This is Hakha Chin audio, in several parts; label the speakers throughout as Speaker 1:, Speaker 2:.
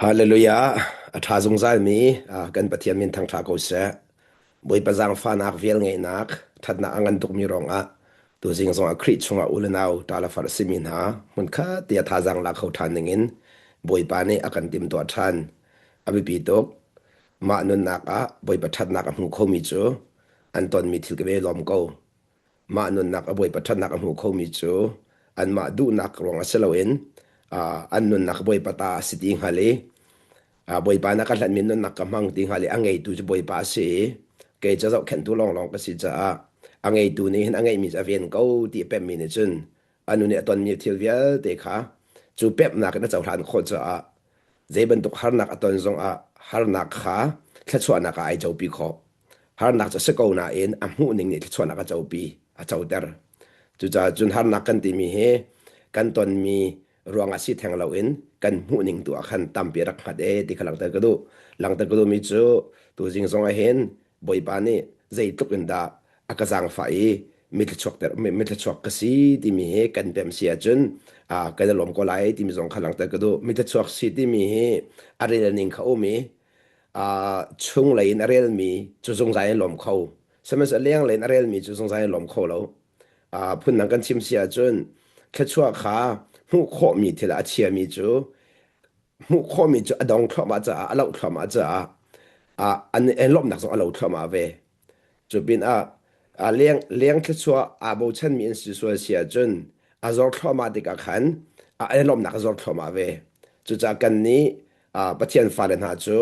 Speaker 1: Hallelujah! A ṭha zungzalmi kan Pathian min thangṭha ko seh. Bawipa zaangfahnak, velngeihnak, ṭhatnak a ngan tukmi ruangah tuzing zongah Khrih chungah u le nau ṭa le far a simi hna hmunkhat tiah thazaang lak kho ṭhan dingin Bawipa nih a kan timhtuah ṭhan. A biapi tuk. Mah nunnak ah Bawipa ṭhatnak a hmu khomi cu an tonmi thil ka ve lawm ko. Mah nunnak a Bawipa ṭhatnak a hmu khomi cu anmah duhnak ruangah si loin an nunnak Bawipa ta a si ti hngal i Bawipa na ka hlanhmi nunnak ka hmang ti hngal i a ngeitu cu Bawipa a si i kei cu zohkhenhtu lawnglawng ka si caah a ngeitu nih hin a ngeihmi cu a ven ko ti a pemmi nih cun a nu nih a tonmi thil vialte kha cu pemhnak in a cohlan khawh caah zei bantuk harnak a ton zongah harnak kha thluachuahnak ah ai copi khawh. Harnak cu a si ko nain a hmuhning nih thluachuahnak a copi, a coter. Cucaah cun harnak kan timi hi kan tonmi ruangah si theng loin kan hmuhning tu ah khan tampi rak hngat e ti kha langhter ka duh. Langhter ka duhmi cu tuzing zong ah hin Bawipa nih zeitluk in dah a ka zaangfah i mithlachuak ter mithlachuak ka si timi hi kan pem si ahcun kan i lawm ko lai timi zong kha langhter ka duh. Mithlachuak si timi hi a rel ning kha um i chunglei in a relmi cu zungzal in lawm kho. Sihmanhsehlaw lenglei in a relmi cu zungzal in lawm kho lo. Phundang kan chim si ahcun thluachuah kha hmuh khawhmi thil ah a chiami cu hmuh khawhmi cu a dong thluahmah caah a loh thluahmah caah an lawmhnak zong a lo thluahmah ve. Cu pinah leng leng thluachuah aa bochanmi an si sual si ahcun a zor thluahmah tikah khan a lawmhnak a zor thluahmah ve. Cucaah kannih Pathian fale hna cu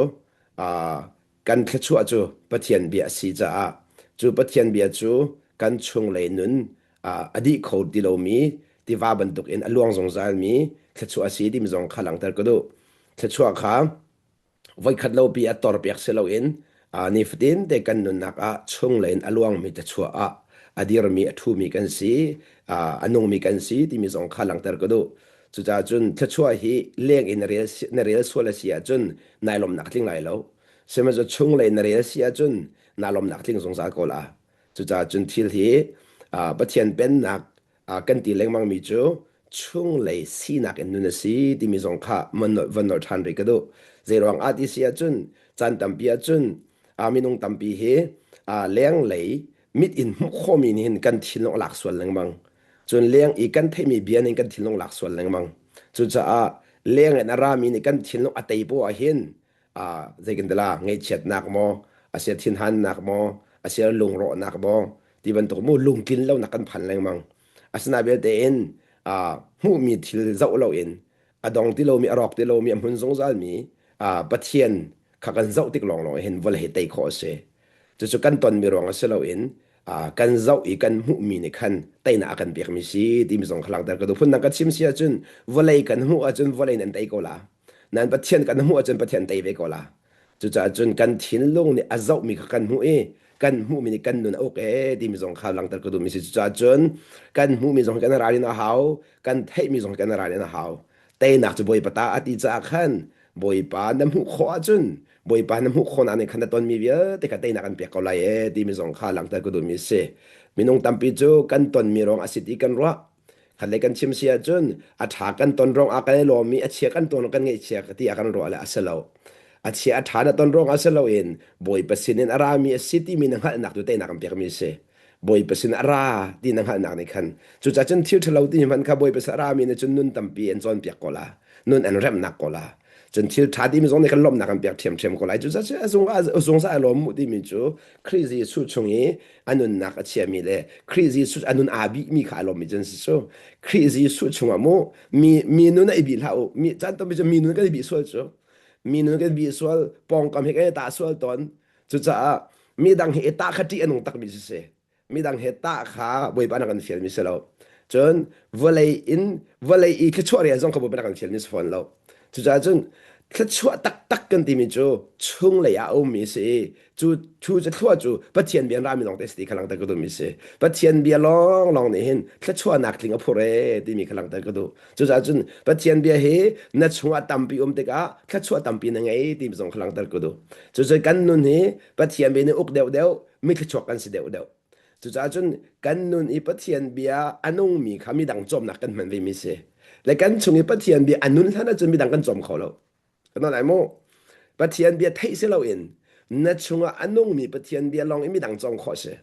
Speaker 1: kan thluachuah cu Pathian bia a si caah cu Pathian bia cu kan chunglei nun a dih kho ti lomi tiva bantukin a luang zungzalmi thluachuah a si timi zong kha langhter ka duh. Thluachuah kha voikhat lopi a torpiak si loin nifatin te kan nunnak ah chunglei in a luangmi thluachuah ah a dirmi a ṭhumi kan si a nungmi kan si timi zong kha langhter ka duh. Cucaah cun thluachuah hi leng in na rel, na rel sual a si ahcun nai lawmhnak tling lai lo. Sihmanhsehlaw chunglei na rel si ahcun naa lawmhnak tling zungzal ko la. Cucaah cun thil hi Pathian pennak kan ti lengmangmi cu chunglei sinak in nun a si timi zong kha van nolh ṭhan rih ka duh. Zeiruang ah ti si ahcun caan tampi ahcun minung tampi hi lenglei mit in hmuh khawhmi nih hin kan thinlung a lak sual lengmang. Cun leng i kan theihmi bia nih kan thinlung lak sual lengmang. Cucaah leng in a rami nih kan thinlung a tei poah ahhin zei kan tila ngaihchiatnak maw asia thinhannak maw asia lungrawhnak maw ti bantuk mu lungtlin lonak kan phan lengmang. Asina belte in hmuhmi thil zoh loin a dong ti lomi a rawk ti lomi a hmun zungzalmi Pathian kha kan zoh tik lawnglawng hin vawlei hi tei khawh a si. Cucu kan tonmi ruang ah si loin kan zoh i kan hmuhmi nih khan teinak a kan pekmi si timi zong kha langhter ka duh. Phundang ka chim si ahcun vawlei kan hmuh ahcun vawlei nan tei ko la. Nan Pathian kan hmuh ahcun Pathian tei ve ko la. Cucaah cun kan thinlung nih a zohmi kha kan hmuh i kan hmuhmi nih kan nun a uk ee timi zong kha langhter ka duhmi si. Cucaah cun kan hmuhmi zong kan ralin a hau, kan theihmi zong kan ralin a hau. Teinak cu Bawipa ta a ti caah khan Bawipa na hmuh khawh ahcun Bawipa na hmuh khawhnak nih khan na tonmi vialte kha teinak an pek ko lai ee timi zong kha langhter ka duhmi a si. Minung tampi cu kan tonmi ruang a si ti kan ruah. Khatlei kan chim si ahcun a ṭha kan ton ruang ah kan i lawm i a chia kan ton kan ngaihchia ti ah kan ruah le a si lo. A chia a ṭha na ton ruang ah si loin Bawipa sinin a rami a si timi na hngalhnak tu teinak an pekmi a si. Bawipa sin a ra ti na hngalhnak nih khan cucaah cun thil ṭhalo timi hmanh kha Bawipa sin a rami nih cun nun tampi an cawnpiak ko la nun an remhnak ko la cun thil ṭha timi zong nih khan lawmhnak an pek ṭhiamṭhiam ko lai cucaah cun a zung a zungzal a lawm mu timi cu Khrih Jesuh chung i a nunnak a chiami le Khrih Jesuh a nun aa bihmi kha a lawmmi cun si cu Khrih Jesuh chungah mu mi mi nun a i bih hlah u mi caan tampi cu mi nun kan i bih sual cu mi nun kan bih sual pawngkam he kan i tah sual tawn Cucaah midang he i tah kha ṭih a nung takmi si si. Midang he tah kha Bawipa na kan fialmi si lo. Cun vawlei in vawlei i thluachuah rian zong kha Bawipa na kan fialmi si fawn lo. Cucaah cun thluachuah taktak kan timi cu chunglei ah a ummi si i cu cu cu thlua cu Pathian bia in rami lawng te si ti kha langhter ka duhmi si. Pathian bia lawnglawng nih hin thluachuahnak tling a phur ee timi kha langhter ka duh. Cucaah cun Pathian bia hi na chungah tampi um tikah thluachuah tampi na ngei timi zong kha langhter ka duh. Cucu kan nun hi Pathian bia nih uk deuhdeuh, mi thluachuak kan si deuhdeuh. Cucaah cun kan nun i Pathian bia a nungmi kha midang cawmnak kan hman vemi si. Le kan chung i Pathian bia a nun hlan ahcun midang kan cawm kho lo. Kan lai mu. Pathian bia theih si loin na chungah a nungmi Pathian bia lawng i midang cawm khawh si.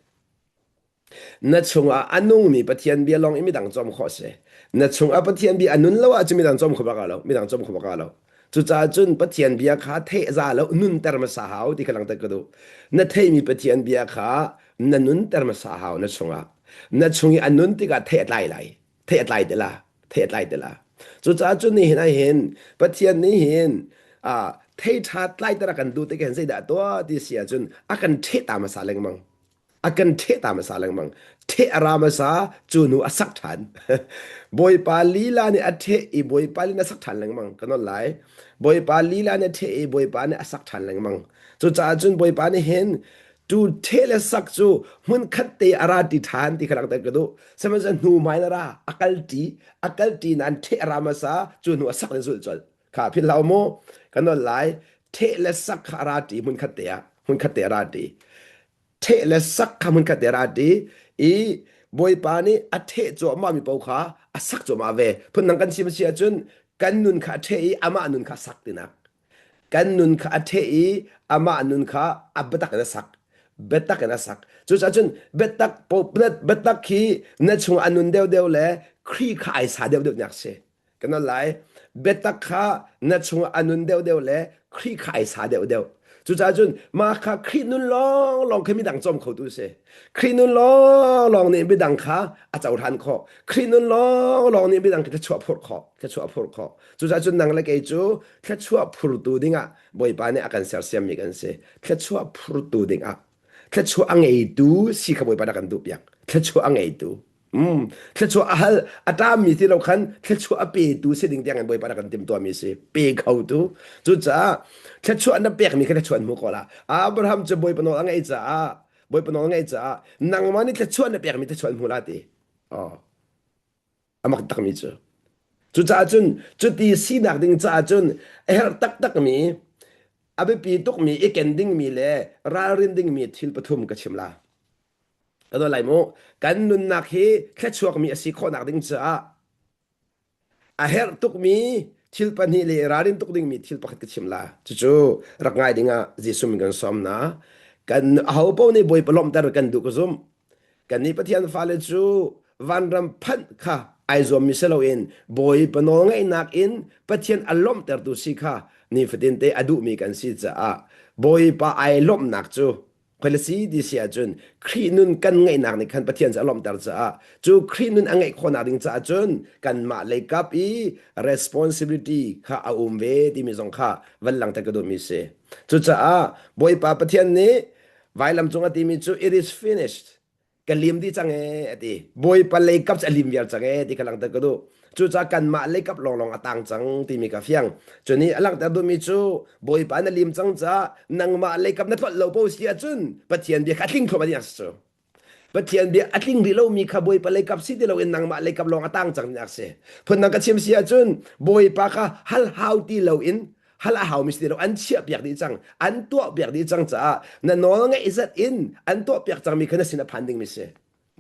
Speaker 1: Na chungah a nungmi Pathian bia lawng i midang cawm khawh si. Na chungah Pathian bia a nun lo ahcun midang cawm kho bak lo. Midang cawm kho bak lo. Cucaah cun Pathian bia kha theih za lo nunter hmasa hau ti kha langhter ka duh. Na theihmi Pathian bia kha na nunter hmasa hau na chungah. Na chung i a nun tikah theih a tlai lai. Theih a tlai te la. Theih a tlai te la. Cucaah cun nihin ah hin Pathian nih hin ah thei ṭha tlaiter a kan duh tik hin zeidah a tuah ti si ahcun a kan ṭheh ta hmasa lengmang. A kan ṭheh ta hmasa lengmang. Ṭheh a ra hmasa, cu hnu a sak ṭhan. Bawipa lila nih a ṭheh i Bawipa nih a sak ṭhan lengmang. Ka nawl lai. Bawipa lila nih a ṭheh i Bawipa nih a sak ṭhan lengmang. Cucaah cun Bawipa nih hin tu ṭheh le sak cu hmunkhat te a ra ṭi ṭhan ti kha langhter ka duh. Sihmanhsehlaw hnu hmai in a ra, a kal ṭi, a kal ṭi nain ṭheh a ra hmasa, cu hnu a sak le zulh colh. Kha philh hlah u mu. Ka nawl lai. Ṭheh le sak kha a ra ṭi hmunkhat te ah, hmunkhat te a ra ṭi. Ṭheh le sak kha hmunkhat te a ra ṭi i Bawipa nih a ṭheh cuahmahmi paoh kha a sak cuahmah ve. Phundang kan chim a si ahcun kan nun kha a ṭheh i amah nun kha a sak tinak. Kan nun kha a ṭheh i amah nun kha a biatak in a sak. Biatak in a sak. Cucaah cun biatak biatak hi na chung a nun deuhdeuh le Khrih kha ai sa deuhdeuh nak si. Kan nawl lai. Biatak kha na chungah a nun deuhdeuh le Khrih kha ai sa deuhdeuh. Cucaah cun mah kha Khrih nun lawnglawng kha midang cawm khotu si. Khrih nun lawnglawng nih midang kha a cohlan khawh. Khrih nun lawnglawng nih midang kha thluachuah phurh khawh. Thluachuah phurh khawh. Cucaah cun nang le kei cu thluachuah phurtu dingah Bawipa nih a kan sersiammi kan si. Thluachuah phurtu dingah thluachuah a ngeitu si kha Bawipa nih a kan duhpiak. Thluachuah a ngeitu. Mm. Thluachuah a hal a ṭammi ti lo khan thluachuah a petu si ding tiang in Bawipa rak kan timhtuahmi si pe khotu cucaah thluachuah na pekmi kha thluachuah an hmu ko la Abraham cu Bawipa nawl a ngaih caah Bawipa nawl a ngaih caah nangmah nih thluachuah na pekmi thluachuah an hmu la ti oh a mak takmi cu cucaah cun cuti sinak ding caah cun a herh taktakmi a biapi tukmi i ken dingmi le ralrin dingmi thil pathum ka chim la Ka nawl lai mu. Kan nunnak hi thluachuakmi a si khawhnak ding caah a herh tukmi thil pahnih le ralrin tuk dingmi thil pakhat ka chim la. Cucu rak ngai dingah Jesuh min kan sawm na. Kan aho paoh nih Bawipa lawmhter kan duh ka zumh. Kannih Pathian fale cu vanram phanh kha ai zuammi si loin Bawipa nawlngaihnak in Pathian a lawmhtertu si kha nifatin te a duhmi kan si caah Bawipa ai lawmhnak cu Khoi si ti si ahcun Khrih nun kan ngeihnak nih khan Pathian cu a lawmhter caah cu Khrih nun a ngeih khawhnak ding caah cun kanmah lei kap i responsibility kha a um ve timi zong kha van langhter ka duhmi si. Cucaah Bawipa Pathian nih vailam cung a timi cu it is finished ka lim dih cang ee a ti bawipa lei kap cu a lim viar cang ee ti kha langhter ka duh cucaah kanmah lei kap lawnglawng a tang cang timi ka fiang cuni a langhter duhmi cu bawipa na lim cang caah nangmah lei kap na tlolh lo po si ahcun pathian bia kha a tling thluahmah ding a si cu Pathian bia a tling rih lomi kha Bawipa lei kap si ti loin nangmah lei kap lawng a tang cang ding a si. Phundang ka chim si ahcun Bawipa kha hal hau ti loin hal a haumi si lo an chiah piak dih cang an tuah piak dih cang caah na nawl ngeih zat in an tuah piak cangmi kha na sin a phan dingmi si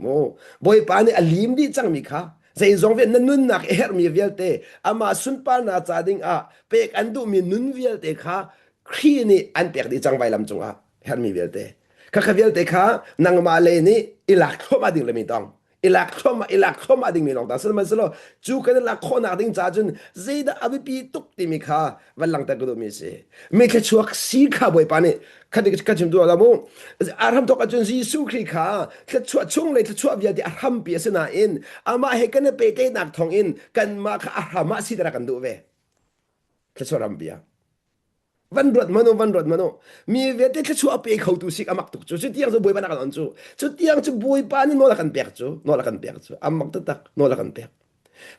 Speaker 1: mu bawipa nih a lim dih cangmi kha zeizong vial na nunnak i herhmi vialte amah sunparnak ca ding ah pek an duhmi nun vialte kha Khrih nih an pek dih cang vailam cungah herhmi vialte kha kha vialte kha nangmah le nih i lak thluahmah ding le mi tong i lak thluahmah i lak thluahmah dingmi lawng ta sihmanhsehlaw cu kan i lak khawhnak ding caah cun zeidah a biapi tuk timi kha van langhter ka duhmi a si mi thluachuak si kha bawipa nih kha ka chim duh lo mu a hramthawk ahcun Jesuh Khrih kha thluachuah chung le thluachuah vialte a hrampi a si nain amah he kan i pehtlaihnak thawngin kanmah kha a hram ah siter a kan duh ve thluachuah rampi ah Van ruat manu, van ruat manu. Mi vialte thluachuah a pe khotu sik amak tuk cu. Cutiang cu Bawipa nak an on cu. Cutiang cu Bawipa nih nawl a kan pek cu. Nawl a kan pek cu. Amak taktak nawl a kan pek.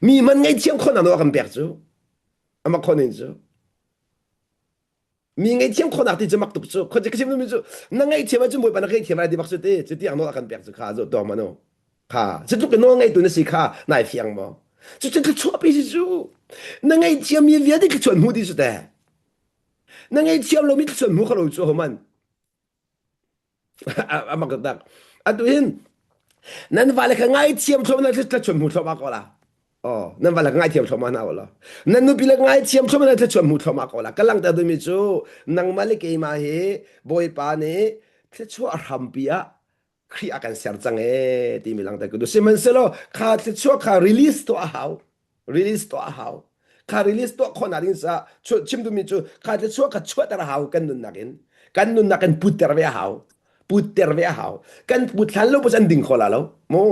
Speaker 1: Mi man ngaihthiam khawhnak nawl a kan pek cu. Amak khawh ning cu. Mi ngaihthiam khawhnak ti cu mak tuk cu. Khua ka chim mi cu na ngaihthiam ahcun Bawipa na ngaihthiam lai ti bak cu ti. Cutiang nawl a kan pek cu kha zo tuang manu. Kha cutluk in nawl ngeitu na si kha nai fiang maw? Cucu thluachuah pi si cu. Na ngaihthiam mi vialte thluachuah hmu ti cu te. Na ngaihthiam lomi thluachuah hmu kho lo cu homan. A mak tak. Atu hin nan vale kha ngaithiam thluahmah na thluachuah hmu thluahmah ko la. Oh, nan va la ngaithiam thluahmah hna ulaw. Nan nupi le ngaithiam thluahmah na thluachuah hmu thluahmah ko la. Ka langhter duhmi cu nangmah le keimah hi Bawipa nih thluachuah hrampi ah Khrih a kan ser cang ee timi langhter ka duh. Sihmanhsehlaw kha thluachuah kha release tuah a hau. Release tuah a hau. Kha release tuah khawhnak ding caah chim duhmi cu kha thluachuah kha chuahter a hau kan nunnak in. Kan nunnak in putter ve a hau. Putter ve a hau. Kan put hlan lo an ding kho la lo. Mu.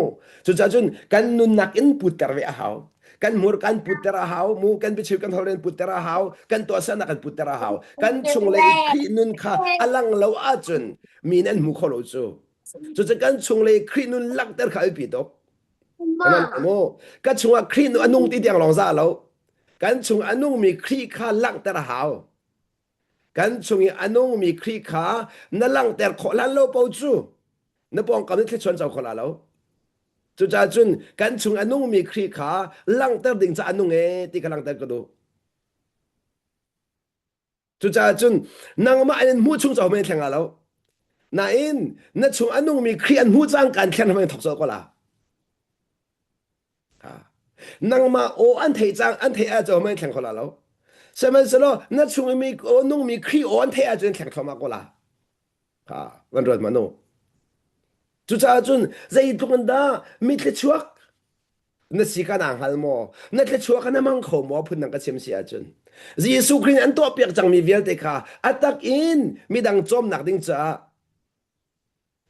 Speaker 1: Cucaah cun kan nunnak in putter ve a hau. Kan hmur kan putter a hau. Mu kan biachim kan holh in putter a hau. Kan tuahsernak kan putter a hau. Kan chunglei i Khrih nun kha a lang lo ahcun mi nih an hmu kho lo cu. Cucu kan chunglei Khrih nun langhter kha a biapi tuk. Mu. Ka chungah Khrih nun a nung ti tiang lawng za lo. Kan chung a nungmi Khrih kha langhter a hau. Kan chung i a nungmi Khrih kha na langhter khawh hlan lo paoh cu na pawngkam nih thlichuan co kho la lo. Cucaah cun kan chung a nungmi Khrih kha langhter ding ca a nung ee ti kha langhter ka duh. Cucaah cun nangmah in hmuh chung cu men thleng lo. Nain na chung a nungmi Khrih an hmuh cang kan thlen hmang thok cawk ko la. Nangmah aw an theih cang an theih ahcun hmang thleng kho la lo. Sihmanhsehlaw na chung i mi aw nungmi Khrih aw an theih ahcun thleng thluahmah ko la. Ha, van ruat hmanh u. Cucaah cun zeitluk in dah mi thluachuak na si ka naa hngal maw? Na thluachuak kha na hmang kho maw? Phun dang ka chim si ahcun. Jesuh Khrih nih an tuahpiak cangmi vialte kha a tak in midang cawmnak ding caah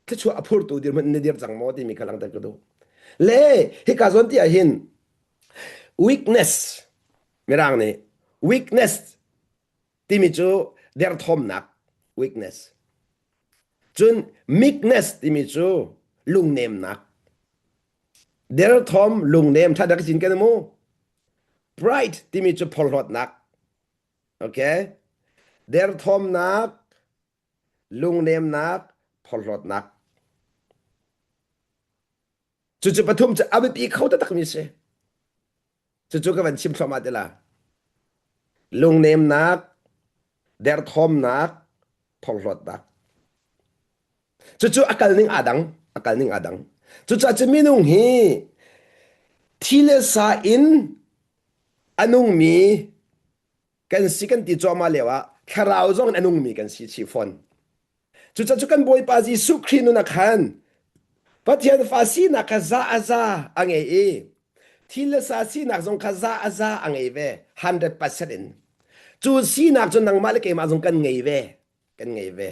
Speaker 1: thluachuah a phurtu dirhmun na dir cang maw timi kha langhter ka duh. Le hika zawn ti ah hin weakness mirang nih weakness timi cu derthawmnak weakness cun meekness timi cu lungnemnak derthawm lungnem tha dak cin kan mu pride timi cu phorhlawtnak okay derthawmnak lungnemnak, phorhlawtnak. Cucu pathum cu a biapi kho taktakmi si. Cucu ka van chim thluahmah te la. Lungnemnak, derthawmnak, phorhlawtnak. Cucu a kal ning aa dang, a kal ning aa dang. Cucaah cu minung hi thi le sa in a nungmi kan si kan ti cuahmah lio ah thlarau zong in a nungmi kan si chih fawn. Cucaah cu kan Bawipa Jesuh Khrih nun ah khan Pathian fa sinak kha za a za a ngei i thil le sa sinak zong kha za a za a ngei ve 100% in. Cu sinak cu nangmah le keimah zong kan ngei ve. Kan ngei ve.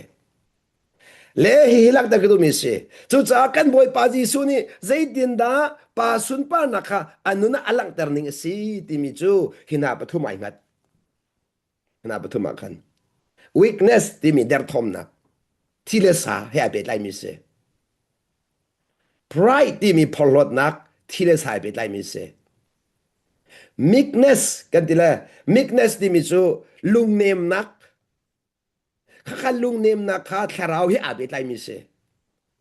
Speaker 1: Le hihi langhter ka duhmi si. Cucaah kan Bawipa Jesuh nih zeitindah pa sunparnak kha a nun ah a langhter ning a si timi cu hi hna pathum ai hngat. Hna pathum ah khan weakness timi derthawmnak thi le sa he ai pehtlaimi si. Pride timi phorhlawtnak thi le sa he pehtlaimi si. Meekness kan ti le meekness timi cu lungnemnak Khakha lungnemnak kha thlarau he aa pehtlaimi si.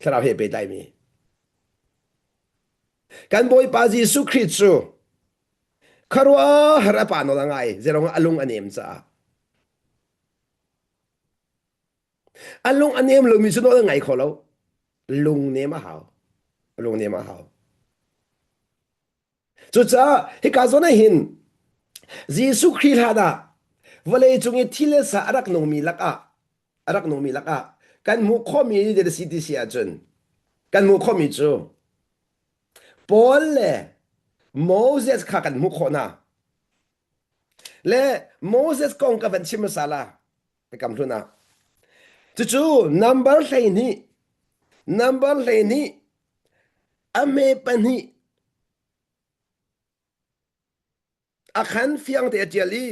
Speaker 1: Thlarau he pehtlaimi. Kan Bawipa Jesuh Khrih cu khuaruahhar a pa nawl a ngai zeirong a lung a nem caah. A lung a nem lomi cu nawl a ngai kho lo. Lungnem a hau. Lungnem a hau. Cucaah hika zawn ah hin Jesuh Khrih hlan ah vawlei cung i thi le sa a rak nungmi lakah a rak nungmi lakah kan hmuh khawhmi ni si ti si ahcun kan hmuh khawhmi cu Paul le Moses kha kan hmuh khawh hna. Le Moses kong ka van chim hmasa la biakam hlun ah. Cucu number 12 number 12 A hme pahnih a khan fiang te a ṭial i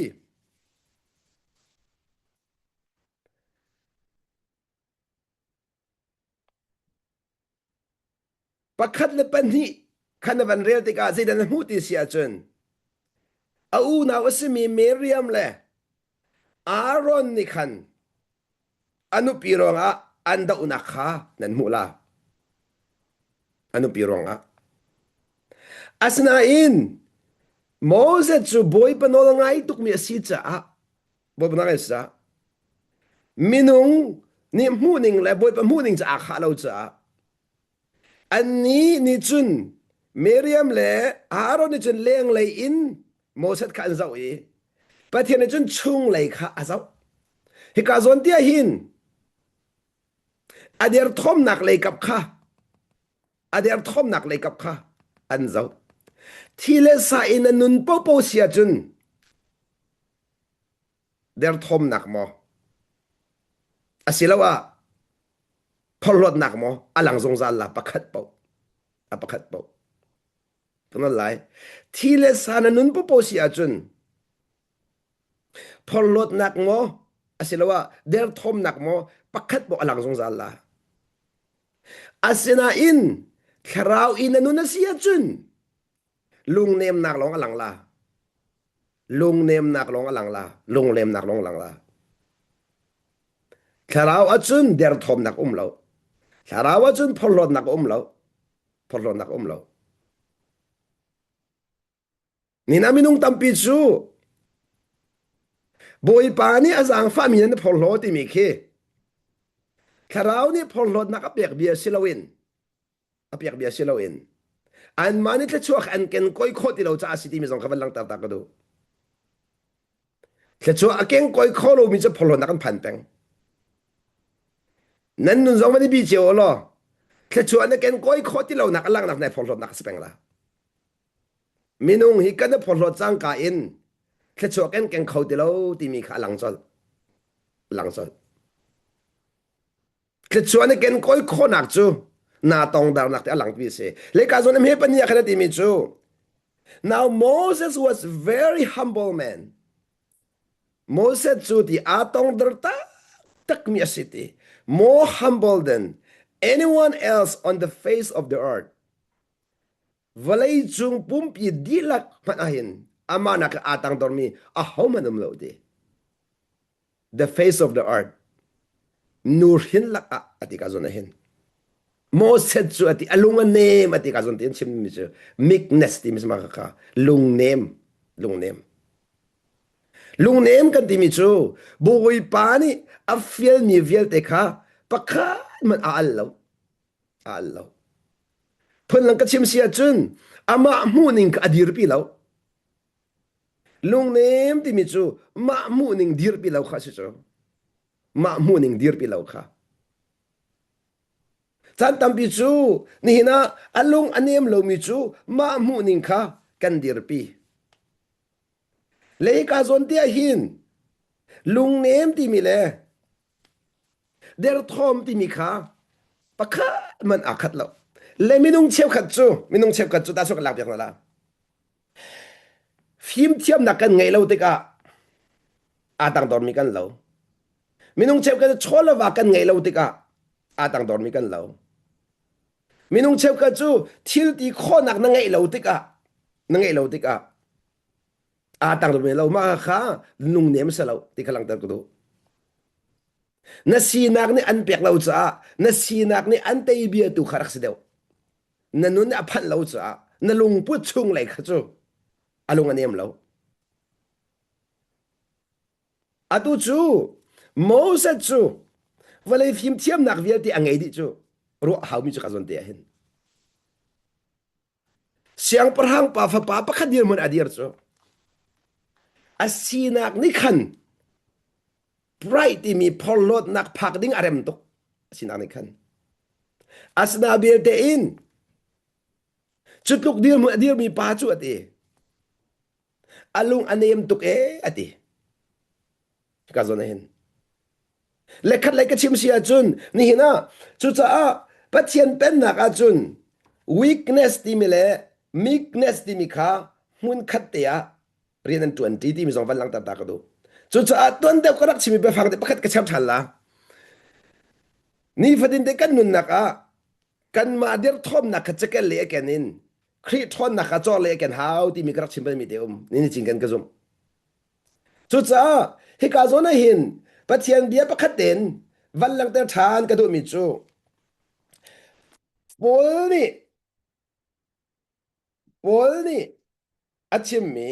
Speaker 1: pakhat le pahnih khan na van rel tikah zeidah na hmuh ti si ahcun a unau a simi Miriam le Aaron nih khan A nupi ruangah an dohnak kha nan hmuh la. A nupi ruangah. Asinain Moses cu Bawipa nawl a ngai tukmi a si caah Bawipa nawl a si caah minung nih hmuhning le Bawipa hmuhning cu aa khah lo caah annih nih cun. Miriam le Aaron nih cun lenglei in Moses kha an zoh i Pathian nih cun chunglei kha a zoh. Hika zawn ti ah hin a derthawmnak leikap kha a derthawmnak leikap kha an zoh. Thi le sa in a nun popo si ahcun derthawmnak maw asiloah phorhlawtnak maw a lang zungzal la pakhat paoh a pakhat paoh kan lai thi le sa na nun popo si ahcun phorhlawtnak maw asiloah derthawmnak maw pakhat paoh a lang zungzal la asinain thlarau in na nun a si ahcun Lungnemnak lawng a lang la. Lungnemnak lawng a lang la. Lungnemnak lawng a lang la. Thlarau ahcun derthawmnak um lo. Thlarau ahcun phorhlawtnak um lo. Phorhlawtnak um lo. Nina minung tampi cu Bawipa nih a zaangfahmi nan phorhlaw timi khi Thlarau nih phorhlawtnak a pek bia si loin a piak bia si loin anmah nih thluachuah an ken koi khawh ti lo caah si timi zong kha van langhter ta ka duh. Thluachuah a keng koi kho lomi cu phorhlawtnak an phan peng. Nan nun zong van i bi cio law thluachuah na ken koi khawh ti lonak a langhnak nai phorhlawtnak a si peng la. Minung hi kan i phorhlawt cangka in thluachuah ken keng kho ti lo timi kha a lang colh. Lang colh. Thluachuah na ken kawi khawhnak cu naa tongdarnak te a langpi a si. Leka zawn hme pahnih ah khan a timi cu Now Moses was very humble man. Moses cu ti aa tongdar taktakmi a si ti. More humble than anyone else on the face of the earth. Vawlei cung pumpi dihlak hmanh ahhin amah nak aa tangdormi ahohmanh um lo ti. The face of the earth nu hrin lakah a ti ka zawn ah hin Moses cu a ti a lung a nem a ti ka zawn ti an chimmi cu meekness timi sama kha lungnem lungnem lungnem kan timi cu Bawipa nih a fialmi vialte kha pakhat hmanh a al lo a al lo phunlang ka chim si ahcun amah hmuhning kha a dirpi lo Lungnem timi cu mah hmuhning dirpi lo kha si cu. Mah hmuhning dirpi lo kha. Caan tampi cu nihin ah a lung a nem lomi cu mah hmuhning kha kan dirpi. Le hika zawn te ah hin lungnem timi le derthawm timi kha pakhat man aa khat lo. Le minung cheukhat cu minung cheukhat cu tahchuah kan lak piak hna la. Fimthiamnak kan ngeih lo tikah aa tangdormi kan lo. Minung cheukhat cu chaw le va kan ngeih lo tikah aa tangdormi kan lo. Minung cheukhat cu thil ti khawhnak na ngeih lo tikah na ngeih lo tikah aa tangdormi lo. Mah kha lungnem si lo ti kha langhter ka duh. Na sinak nih an pek lo caah na sinak nih an tei bia tu kha rak si deuh. Na nun a phanh lo caah na lungput chunglei kha cu a lung a nem lo. Atu cu Moses cu vawlei fimthiamnak vialte a ngei dih cu ruah haumi cu ka zawn te ah hin. Siangpahrang pa fapa pakhat dirhmun a dir cu a sinak nih khan pride timi phorhlawtnak phak ding a rem tuk a sinak nih khan. Asina belte in cu tluk dirhmun a dirmi pa cu a ti. A lung a nem tuk ee a ti. Ka zawn ah hin. Le khat lei ka chim si ahcun nihin ah cucaah Pathian pennak ahcun weakness timi le meekness timi kha hmun khat te ah rian an ṭuan ṭi timi zong van langhter ta ka duh. Cucaah tuan deuh ka rak chimmi biafang te pakhat ka chim ṭhan la. Nifatin te kan nunnak ah kanmah dirthawmnak kha cakel le a ken in Khrih ṭhawnnak kha cawr le a ken hau timi ka rak chim balmi te um. Ni ni cing kan ka zumh. Cucaah hika zawn ah hin Pathian bia pakhat tein van langhter ṭhan ka duhmi cu Paul nih Paul nih a chimmi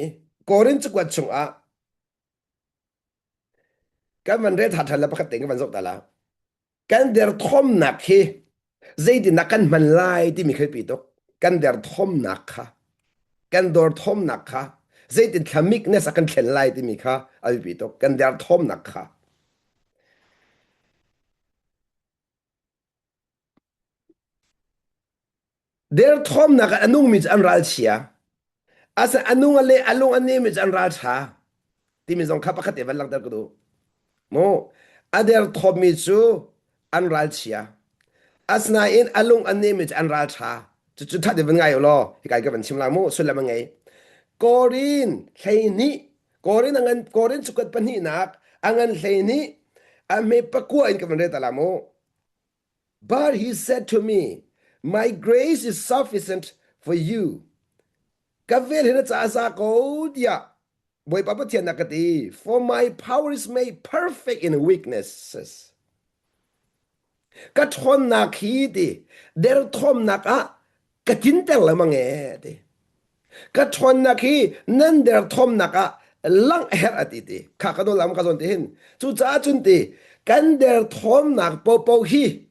Speaker 1: Korin cakuat chungah kan van rel ṭhan le pakhat tein kan van zoh ta la. Kan derthawmnak hi zeitindah kan hman lai timi khi pi tuk. Kan derthawmnak kha kan dorthawmnak kha zeitin thla meekness a kan thlen lai timi kha a biapi tuk. Kan derthawmnak kha. Derthawmnak ah a nungmi cu an ralchia. Asa a nung a le a lung a nemmi cu an ralṭha timi zong kha pakhat te van langhter ka duh. Mu a derthawmmi cu an ralchia. Asinain a lung a nemmi cu an ralṭha. Cucu ṭha te van ngai u law hika ka van chim lai mu sullam a ngei. Korin 12 Korin a ngan Korin cukat pahnihnak a ngan 12 a hme pakua in ka van rel ta la mu. But he said to me, My grace is sufficient for you. Ka vel hi na ca za ko tiah Bawipa Pathian na ka ti. For my power is made perfect in weaknesses. Ka ṭhawnnak hi ti derthawmnak ah ka tinter lengmang e ti. Ka ṭhawnnak hi nan derthawmnak ah langh a herh a ti ti. Kha ka nawl am ka zawn ti hin. Cucaah cun ti kan derthawmnak popo hi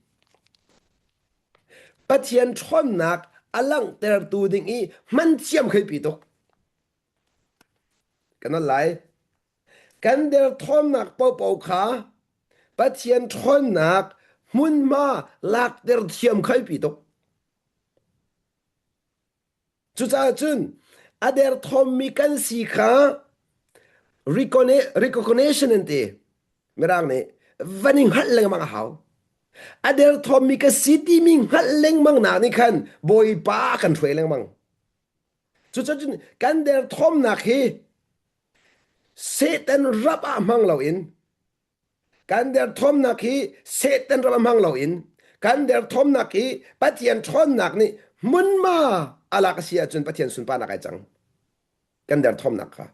Speaker 1: Pathian ṭhawnnak a langhtertu ding i hman thiam khi pi tuk. Kan nawl lai. Kan derthawmnak popo kha Pathian ṭhawnnak hmunhma lakter thiam khi pi tuk. Cucaah cun a derthawmmi kan si kha recognition an ti. Mirang nih van i hngalh lengmang a hau. A derthawmmi ka si timi hngalh lengmang nak nih khan Bawipa a kan hruai lengmang. Cucaah cun kan derthawmnak hi Satan rap ah hmang loin Kan derthawmnak hi Satan ram a hmang loin kan derthawmnak hi Pathian ṭhawnnak nih hmunhma a lak a si ahcun Pathian sunparnak ai cang. Kan derthawmnak kha.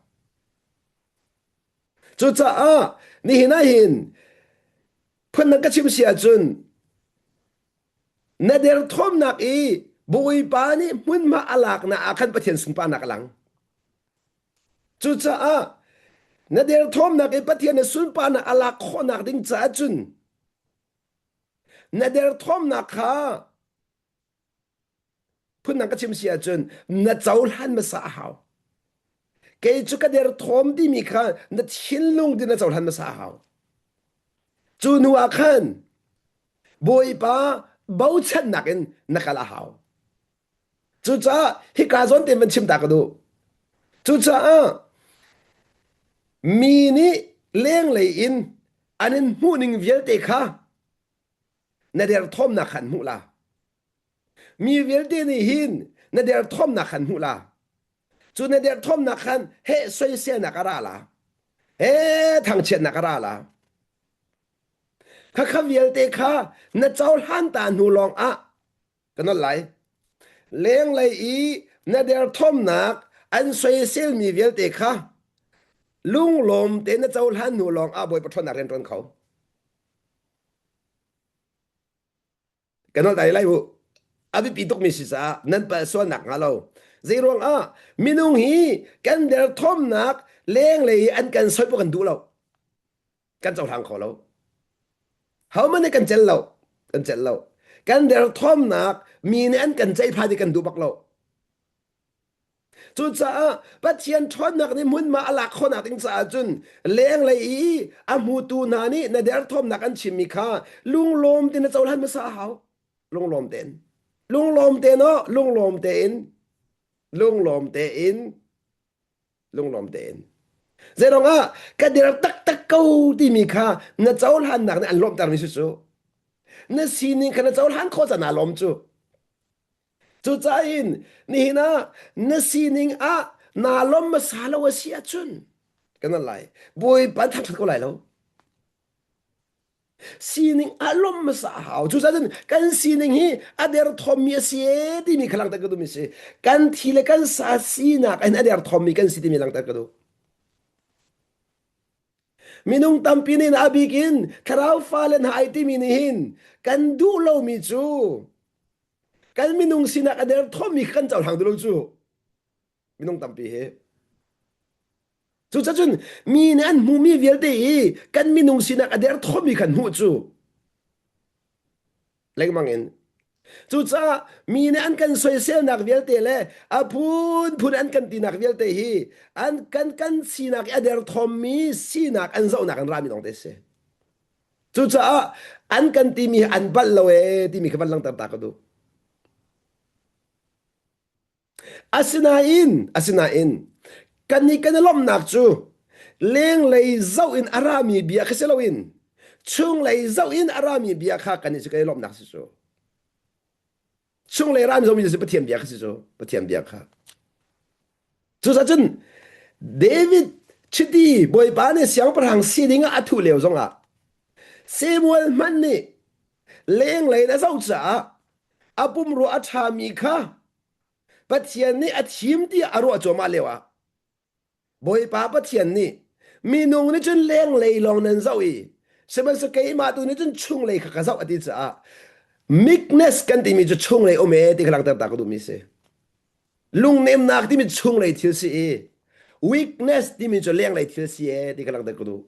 Speaker 1: Cucaah nihin ah hin phundang ka chim si ahcun na derthawmnak i Bawipa nih hmunhma a laknak ah khan Pathian sunparnak a lang. Cucaah na derthawmnak i Pathian na sunparnak a lak khawhnak ding caah cun na derthawmnak kha phundang ka chim si ahcun na cohlan hmasa a hau. Kei cu ka derthawm timi kha na thinlung tin na cohlan hmasa a hau. Cu hnu ah khan Bawipa bochannak in na kal a hau. Cucaah hika zawn tein van chim ta ka duh. Cucaah mi nih lenglei in an in hmuhning vialte kha na derthawmnak kha an hmuh la. Mi vialte nih hin na derthawmnak kha an hmuh la. Cu na derthawmnak khan heh soiselnak a ra la. He thangchiatnak a ra la. Khakha vialte kha na cohlan ta hnu lawng ah Ka nolh lai. Lenglei i na derthawmnak an soiselmi vialte kha lunglawm tein na cohlan hnu lawng ah Bawipa ṭhawnnak rian ṭuan kho. Ka nolh dai lai u. A biapi tukmi si caah nan palh sualnak hnga lo. Zei ruangah minung hi kan derthawmnak lenglei i an kan soi kan duh lo. Kan cohlang kho lo. Hohmanh nih kan celh lo. Kan celh lo. Kan derthawmnak mi nih an kan ceihphai ti kan duh bak lo. Cucaah Pathian ṭhawnnak nih hmunhma a lak khawhnak ding caah cun lenglei i a hmutu hna nih na derthawmnak an chimmi kha lunglawm tein na cohlan hmasa a hau. Lunglawm tein. Lunglawm tein aw, lunglawm tein. Lunglawm tein. Lunglawm tein. Zeirong ah ka der taktak ko timi kha na cohlannak nih an lawmhtermi si cu. Na sining kha na cohlan khawh caan aa lawm cu. Cucaah in nihin ah na sining ah naa lawm hmasa lo a si ahcun kan lai. Bawipa thangṭhat ko lai lo. Sining a lawm hmasa a hau. Cucaah cun kan sining hi a derthawmmi a si ee timi kha langhter ka duhmi si. Kan thi le kan sa sinak in a derthawmmi kan si timi langhter ka duh. Minung tampi nih a bik in thlarau fale hna ai timi nih hin kan duh lomi cu kan minung sinak a derthawmmi kha kan cohlang duh lo cu. Minung tampi hi. Cucacun mi nih an hmuhmi vialte hi kan minung sinak a derthawmmi khan hmuh cu lengmang in. Cucaah mi nih an kan soiselnak vialte le a phunphun an kan tinak vialte hi an kan kan sinak i a derthawmmi sinak an zohnak an rami lawng te si. Cucaah an kan timi hi an palh lo ee timi kha van langhter ta ka duh. Asinain, asinain, kannih kan i lawmhnak cu lenglei zoh in a rami bia kha si loin chunglei zoh in a rami bia kha kannih cu kan i lawmhnak si cu. Chunglei rami zohmi cu Pathian bia kha si cu, Pathian bia kha. Cucaah cun David chiti Bawipa nih siangpahrang si ding ah a thuh lio zongah Samuel hmanh nih lenglei in a zoh caah a pumrua a ṭhami kha Pathian nih a thim tiah a ruah cuahmah lioah Bawipa Pathian nih minung nih cun lenglei lawng nan zoh i sihmanhsehlaw keimah tu nih cun chunglei kha ka zoh a ti caah meekness kan timi cu chunglei um e ti kha langhter ta ka duhmi si. Lungnemnak timi chunglei thil si i weakness timi cu lenglei thil si e ti kha langhter ka duh.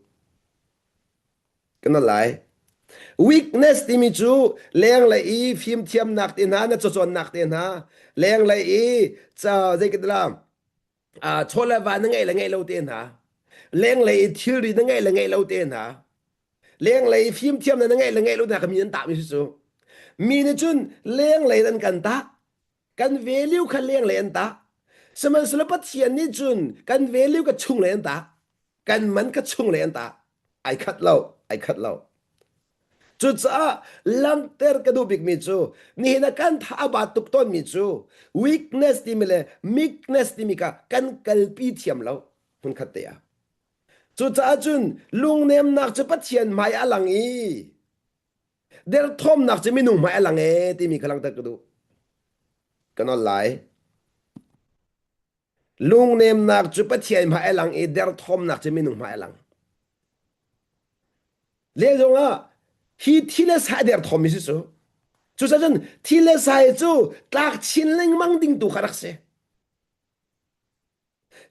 Speaker 1: Kan lai. Weakness timi cu lenglei i fimthiamnak te hna, na cacawnnak te hna, lenglei i ca zei ka ti la, chaw le va na ngeih le ngeih lo te hna, lenglei i thilri na ngeih le ngeih lo te hna, lenglei i fimthiamnak na ngeih le ngeih lo te hna kha mi an tahmi si cu. Mi nih cun lenglei in an kan tah. Kan value kha lenglei an tah. Sihmanhsehlaw Pathian nih cun kan value ka chunglei an tah. Kan man ka chunglei an tah. Ai khat lo, ai khat lo. Cucaah langhter ka duh bikmi cu nihin ah kan tha a bat tuk tawnmi cu weakness timi le meekness timi kha kan kalpi thiam lo hmunkhat te ah. Cucaah cun lungnemnak cu Pathian hmai a lang i derthawmnak cu minung hmai a lang ee timi kha langhter ka duh. Ka nawl lai. Lungnemnak cu Pathian hmai a lang i derthawmnak cu minung hmai a lang. Le zongah hi thi le sa derthawmmi si cu. Cucaah cun thi le sai cu tlak chin lengmang ding tu kha rak si.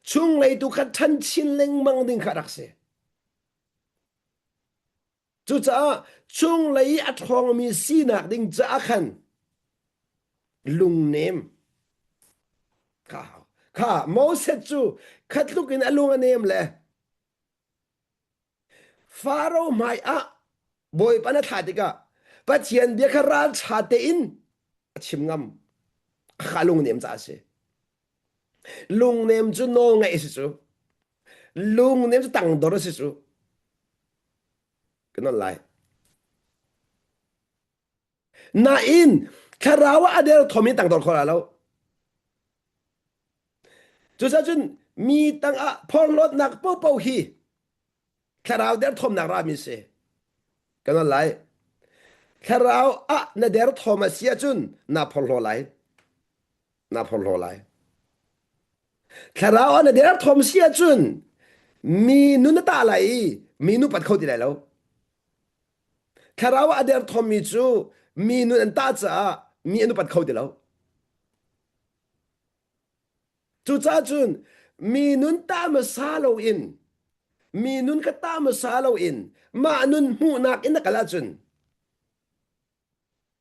Speaker 1: Chunglei tu kha ṭhan chin lengmang ding kha rak si. Cucaah chunglei i a ṭhawngmi sinak ding caah khan lungnem kha kha Moses cu kha tluk in a lung a nem le Faro hmai ah Bawipa na thlah tikah Pathian bia kha ralṭha tein a chim ngam. Kha lungnem caah a si. Lungnem cu nawl ngaih a si cu. Lungnem cu tangdor a si cu. Kan on lai. Nain thlarau ah a derthawm in tangdor kho la lo. Cucaah cun mi tangah phorhlawtnak popo hi thlarau derthawmnak rami si. Kan on lai. Thlarau ah na derthawm a si ahcun na phorhlaw lai. Na phorhlaw lai. Thlarau ah na derthawm si ahcun mi nun na tah lai i mi nu pat kho ti lai lo. Thlarau ah a derthawmmi cu mi nun an tah caah mi an upat kho ti lo. Cucaah cun mi nun tah hmasa loin mi nun ka tah hmasa loin mah nun hmuhnak in na kal ahcun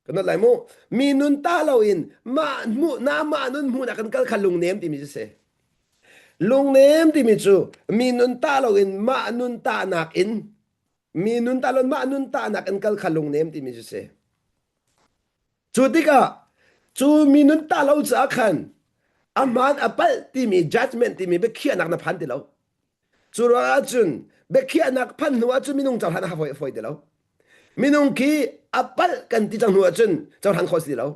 Speaker 1: Kan not lai mu. Mi nun ta loin mah hmuh na mah nun hmuhnak kan kal kha lungnem timi cu si. Lungnem timi cu mi nun ta loin mah nun tahnak in mi nun ta loin mah nun tahnak in kal kha lungnem timi cu si. Cu tikah cu mi nun ta lo caah khan a hmaan a palh timi judgment timi biakhiahnak na phan ti lo. Cu ruangah cun biakhiahnak phan hnu ahcun minung cohlan a fawi fawi ti lo. Minung khi a palh kan ti cang hnu ahcun cohlan khawh si lo.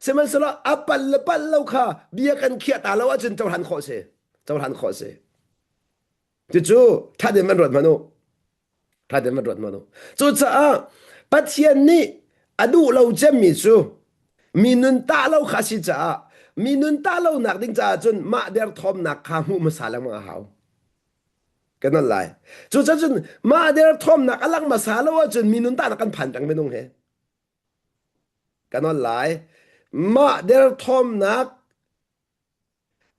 Speaker 1: Sihmanhsehlaw a palh le palh lo kha bia kan khiah ta lo ahcun cohlan khawh si. Cohlan khawh si. Cucu ṭha tein van ruat hmanh u. Ṭha tein van ruat hmanh u. Cucaah Pathian nih a duh lo cemmi cu mi nun tah lo kha a si caah mi nun tah lonak ding caah cun mah derthawmnak kha hmuh hmasa lengmang a hau. Kan al lai. Cucaah cun mah derthawmnak a lang hmasa lo ahcun mi nun tahnak kan phan peng minung he. Kan al lai. Mah derthawmnak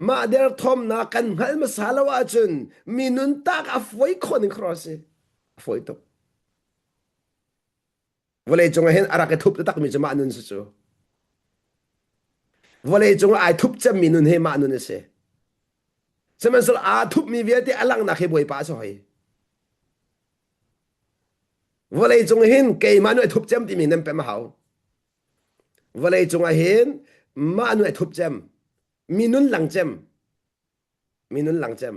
Speaker 1: Mah derthawmnak kan hngalh hmasa lo ahcun mi nun tak a fawi khawh ning khuaruah a si. A fawi tuk. Vawlei cung ah hin a rak i thup takmi cu mah nun si cu. Vawlei cung ah ai thup cemmi nun hi mah nun a si. Sihmanhsehlaw aa thupmi vialte a langhnak hi Bawipa a si hoi. Vawlei cung hin keimah nu ai thup cem timi nan pem a hau. Vawlei cung ah hin mah nu ai thup cem. Mi nun lang cem. Mi nun lang cem.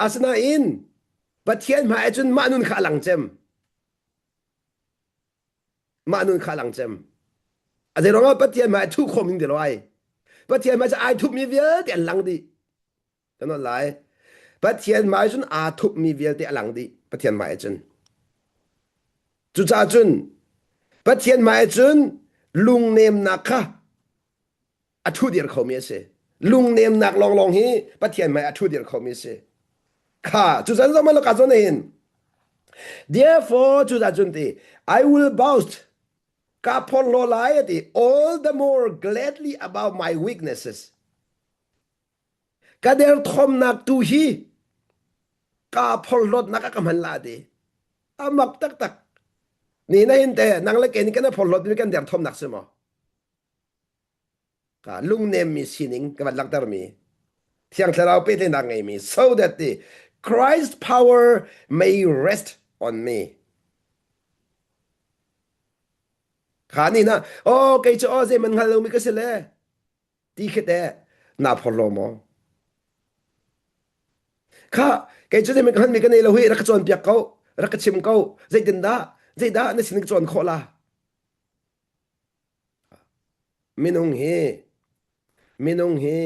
Speaker 1: Asinain Pathian hmai cun mah nun kha a lang cem. Mah nun kha a lang cem. A zei ruangah Pathian hmai thuh khawm ding ti lo ai. Pathian hmai cu ai thupmi vialte an lang dih. Kan on lai. Pathian hmai cun aa thupmi vialte a lang dih. Pathian hmai cun. Cucaah cun Pathian hmai cun lungnemnak kha a ṭhudir khomi a si. Lungnemnak lawnglawng hi Pathian hmai a ṭhudir khomi a si. Kha cu zan zong ka zawn hin Therefore cu cun ti I will boast ka phorhlaw lai ati all the more gladly about my weaknesses. Ka derthawmnak tu hi ka phorhlawtnak a ka hman la ti. A mak taktak. Ni na hin te nang le ke ni kan phorhlawt mi kan derthawmnak si maw? Ka lungnemmi sining ka van langhtermi Thiang Thlarau pehtlaihnak ngeimi so that the Christ power may rest on me. Kha ni na oh kei cu oh zei man hngal lomi ka si le ti khi te na phor lo maw? Kha kei cu zei man hngal mi ka nei lo hi rak ka cawnpiak ko rak ka chim ko zeitin dah zeidah na sin ka cawn khawh la? Minung hi minung hi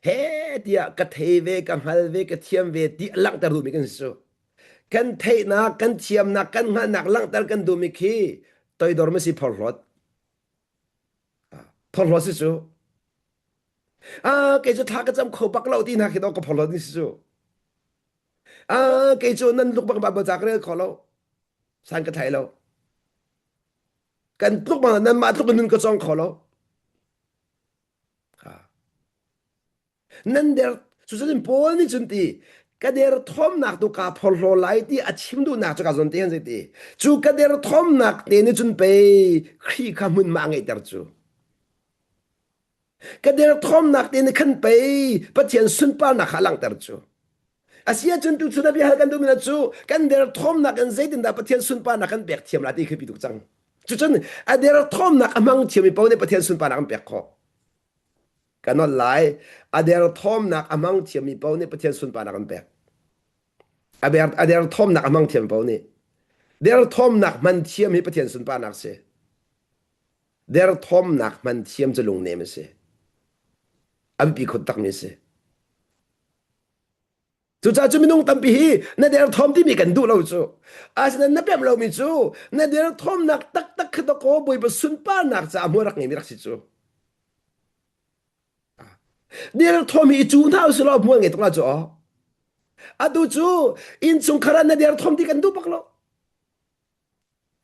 Speaker 1: he tiah ka thei ve ka hngal ve ka thiam ve ti a langhter duhmi kan si cu. Kan theihnak kan thiamnak kan hngalhnak langhter kan duhmi khi toidor ma si phorhlawt. Phorhlawt si cu. Ah kei cu thla ka cam kho bak lo ti hna khi dawh ka phorhlawt ni si cu. Ah kei cu nan luk bak Bible ca ka rel kho lo. San ka thai lo. Kan tluk bang nan mah tluk in nun ka cawng kho lo. Nan der cucun Paul nih cun ti ka der thawmnak tu kaa phorhlaw lai ti a chim duhnak cu ka zawn te han zei ti cu ka der thawmnak te nih cun pei Khrih kha hmunhma a ngeihter cu Ka derthawmnak te nih khan pei Pathian sunparnak kha a langhter cu. A si ahcun tuchun ah biahal kan duhmi cu kan derthawmnak in zeitindah Pathian sunparnak kan pek thiam la ti khi pi tuk cang. Cucun a derthawmnak a hmang thiammi paoh nih Pathian sunparnak an pek khawh. Ka nolh lai. A derthawmnak a hmang thiammi paoh nih Pathian sunparnak an pek. A ber a derthawmnak a hmang thiam paoh nih. Derthawmnak hman thiam hi Pathian sunparnak si. Derthawmnak hman thiam cu lungnem a si. A biapi khun takmi a si. Cucaah cu minung tampi hi na derthawm timi kan duh lo cu. Asinain na pemh lomi cu na derthawmnak taktak kha dawkaw Bawipa sunparnak caah hmual rak ngeimi rak si cu. Derthawm hi i cu hna usih law hmual ngei tuk la cu aw. Atu cu innchungkhar ah na derthawm ti kan duh bak lo.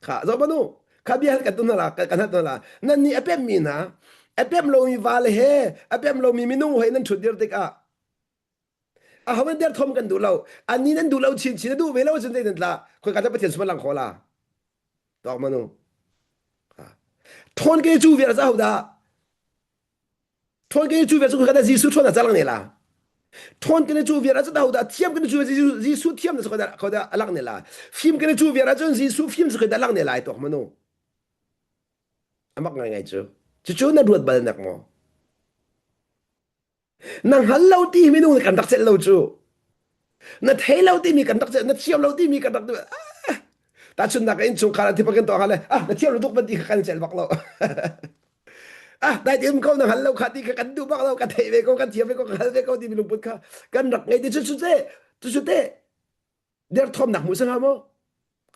Speaker 1: Kha zoh manu kha bia kan tu hna la kan hat hna la nan nih a pemmi hna a pem lomi vale he a pem lomi minung he nan ṭhut dir tikah aho nan derthawm kan duh lo anni nan duh lo chinchin a duh ve lo cun zei nan tla khoi ka Pathian suma lang kho la tawk manu ṭhawn ke cu viar za ho dah Ṭhawn kan i cu vial cu kan Jesuh ṭhawn a calang ne la. Ṭhawn kan i cu vial ahcun ahodah thiam kan i cu Jesuh thiam na cu dah a lang ne la. Fim kan i cu vial ahcun Jesuh fim cu dah lang ne lai tuak manu. Amak ngai ngai cu. Cucu na ruat bal nak maw? Na hngal lo ti minung nih kan rak celh lo cu. Na thei lo timi kan rak celh, na thiam lo timi kan rak ah! Tahchunhnak in chungkhar ah thipa kan tuah le ah na thiam lo tuk ban ti kha kan celh bak lo. ah dai tim ko na hal lo kha ti kha kan duh bak lo ka thei ve ko kan thiam ve ko ka hal ve ko ti mi lungput kha kan rak ngei ti cu cu te cu cu te derthawmnak hmu sanga maw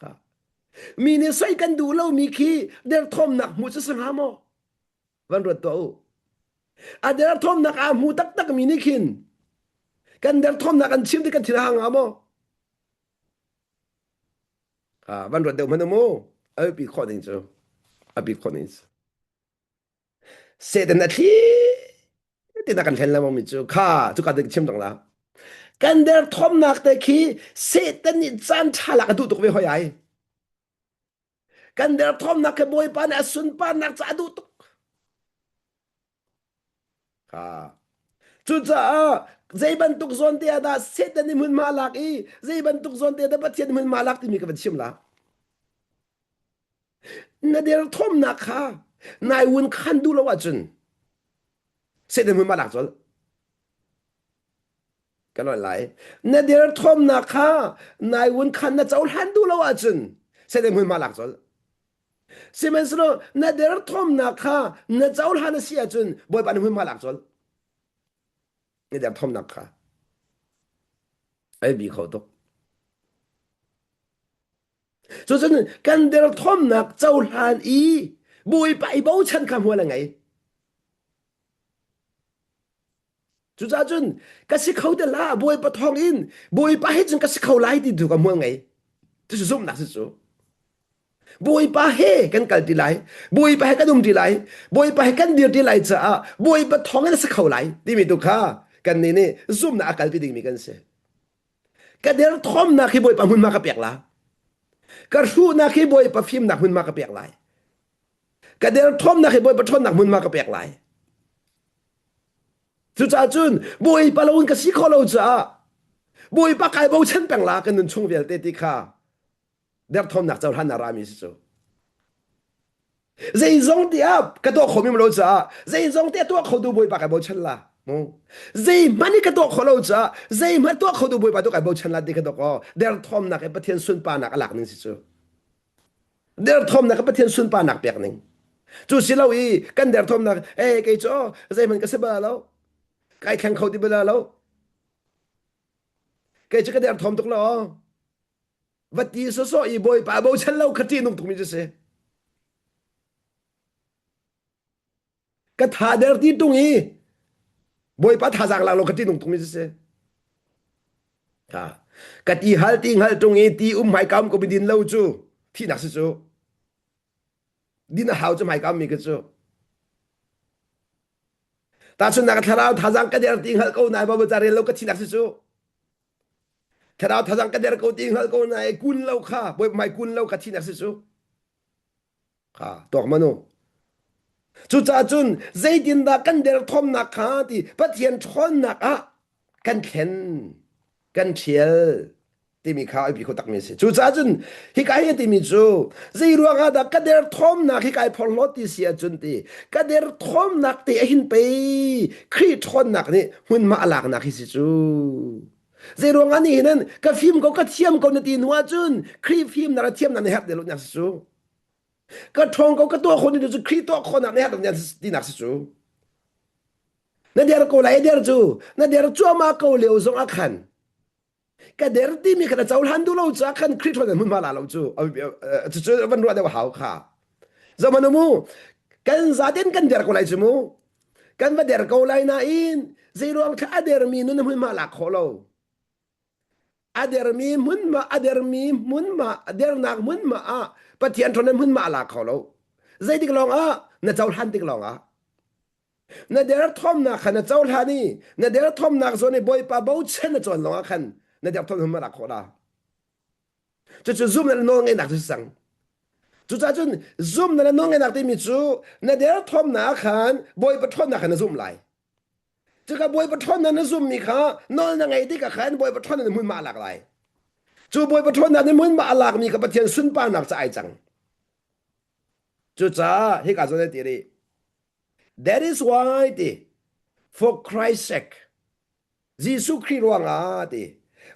Speaker 1: kha mi nih soi kan duh lo mi khi derthawmnak hmu cu sanga maw van ruat tuah u a derthawmnak aa hmu taktak mi nih khin kan derthawmnak an chim ti kan thin a hang hnga maw Ah, van ruat deuh hmanh mu. A pi khawh ding cu. A pi khawh ding cu. Satan a thli tina kan hlen lengmang mi cu kha cu ka chim tong la. Kan derthawmnak te khi Satan nih caan ṭha lak a duh tuk ve hoi ai. Kan derthawmnak khi Bawipa nih a sunparnak ca a duh tuk. Ha. Cucaah zei bantuk zawn te ah dah Satan nih hmunhma a lak i zei bantuk zawn te ah dah Pathian nih hmunhma a lak timi ka van chim la. Na derthawmnak kha nai wun khan duh lo ahcun Satan hmunhma lak colh. Ka lon lai. Na derthawmnak kha nai wun khan na cohlan duh lo ahcun Satan hmunhma lak colh. Sihmanhsehlaw na derthawmnak kha na cohlan a si ahcun Bawipa nih hmunhma lak colh. Na derthawmnak kha ai bi kho tuk. Cucun kan derthawmnak cohlan i Bawipa i bochan kha hmual a ngei. Cucaah cun ka si kho te la Bawipa thawng in Bawipa he cun ka si kho lai ti tu ka hmual ngei. Cucu zumhnak si cu. Bawipa he kan kal ti lai. Bawipa he kan um ti lai. Bawipa he kan dir ti lai caah Bawipa thawng in a si kho lai timi tu kha kan nih nih zumhnak a kalpi dingmi kan si. Ka derthawmnak hi Bawipa hmunhma ka pek la. Ka hruhnak hi Bawipa fimnak hmunhma ka pek lai. Ka derthawmnak hi Bawipa ṭhawnnak hmunhma ka pek lai. Cucaah cun Bawipa lo in ka si khawh lo caah Bawipa kai bochan peng la kan nun chung vialte ti kha derthawmnak cohlan a rami si cu. Zeizong tiah ka tuah kho mi lo caah zeizong tiah tuah kho tu Bawipa kai bochan la. Mu. Zeihmanh i ka tuah kho lo caah zeihmanh tuah kho tu Bawipa tu kai bochan la ti kha dok aw derthawmnak i Pathian sunparnak a lak ning si cu. Derthawmnak i Pathian sunparnak pek ning. Cu si lo i kan derthawmnak eh kei cu zeihmanh ka si bal lo. Kai thleng kho ti bal lo. Kei cu ka derthawm tuk lo. Va ti sawsawh i Bawipa bochan lo kha ṭihnung tukmi cu si. Ka tha der ti tung i Bawipa thazaang lak lo kha ṭihnung tukmi cu si. Ha. Ka ti hal ti hngal tung i ti um hmaika um ko mi din lo cu thihnak si cu. Din a hau cu hmaika ummi ka cu. Tahchunhnak thlarau thazaang ka der ti hngal ko nai Baibal ca rel lo ka thihnak si cu. Thlarau thazang ka der ko ti hngal ko na e kun lo kha bawi hmai kun lo kha thinak si cu kha tuak manu cucaah cun zeitindah kan derthawmnak kha ti Pathian ṭhawnnak ah kan thlen kan ṭhial timi kha ai pi kho takmi a si cucaah cun hika hi timi cu zei ruangah dah ka derthawmnak hi kai phorhlawt ti si ahcun ti ka derthawmnak te a hin pei Khrih ṭhawnnak nih hmunhma a laknak hi si cu Zei ruangah nih hin ka fim ko ka thiam ko na ti hnu ahcun Khrih fimnak le thiamnak na herh ti lo nak si cu. Ka ṭhawng ko ka tuah khawh ni cu Khrih tuah khawhnak na herh lo tinak si cu. Na der ko lai der cu na der cuahmah ko lio zong ah khan ka der timi kha na cohlan duh lo caah khan Khrih ṭhawn hmunhma la lo cu cucu van ruah deuh hau kha. Zaman mu kan zaten kan der ko lai cu mu Kan va der ko lai nain zeiruang thla a dermi nun hmunhma lak khawh lo. A dermi hmunhma a dermi hmunhma a dernak hmunhma ah Pathian ṭhawn hmunhma a lak kho lo. Zeitik lawng ah na cohlan tik lawng ah na derthawmnak kha na cohlan i na derthawmnak zawn i Bawipa bochan na cawn lawng ah khan na derthawm hmunhma lak khawh la. Cucu zumhnak le nawlngeihnak cu si cang. Cucaah cun zumhnak le nawlngeihnak timi cu na derthawmnak khan Bawipa ṭhawnnak khan na zumh lai. Cuka Bawipa ṭhawnnak na zumhmi kha nawl na ngeih tikah khan Bawipa ṭhawnnak na hmunhma a lak lai. Cu Bawipa ṭhawnnak na hmunhma a lakmi kha Pathian sunparnak ca ai cang. Cucaah hika zawn an ti rih. That is why ti for Christ's sake Jesuh Khrih ruangah ti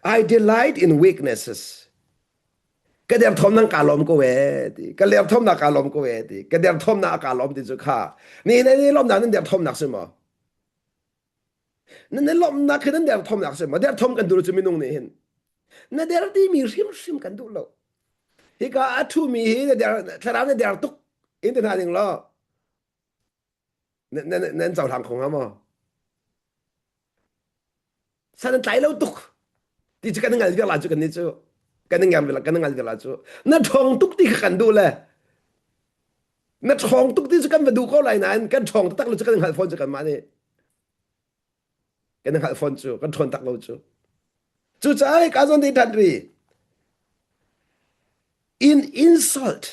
Speaker 1: I delight in weaknesses. Ka derthawm nang ka lawm ko e ti. Ka derthawm na ka lawm ko e ti. Ka derthawm na ka lawm ti cu kha. Ni na ni lawm na nan derthawm nak si maw? Nan ni lawm nak khi nan derthawm nak si maw? Derthawm kan duh cu minung nih hin. Na der ti mi hrimhrim kan duh lo. Hika a thu mi hi na der thlarau na der tuk in te hna ding lo. Nan cohlang kho hnga maw? San an tlai lo tuk ti cu kan ngal viar la cu kan ni cu kan ngal viar kan ngal viar la cu na ṭhawng tuk ti kha kan duh le na ṭhawng tuk ti cu kan va duh ko lai nain kan ṭhawng taktak lo cu kan hngalh fawn cu kanmah nih kan hngalh fawn cu kan ṭhawn tak lo cu cucaah ka zawn te ṭhan ri in insult.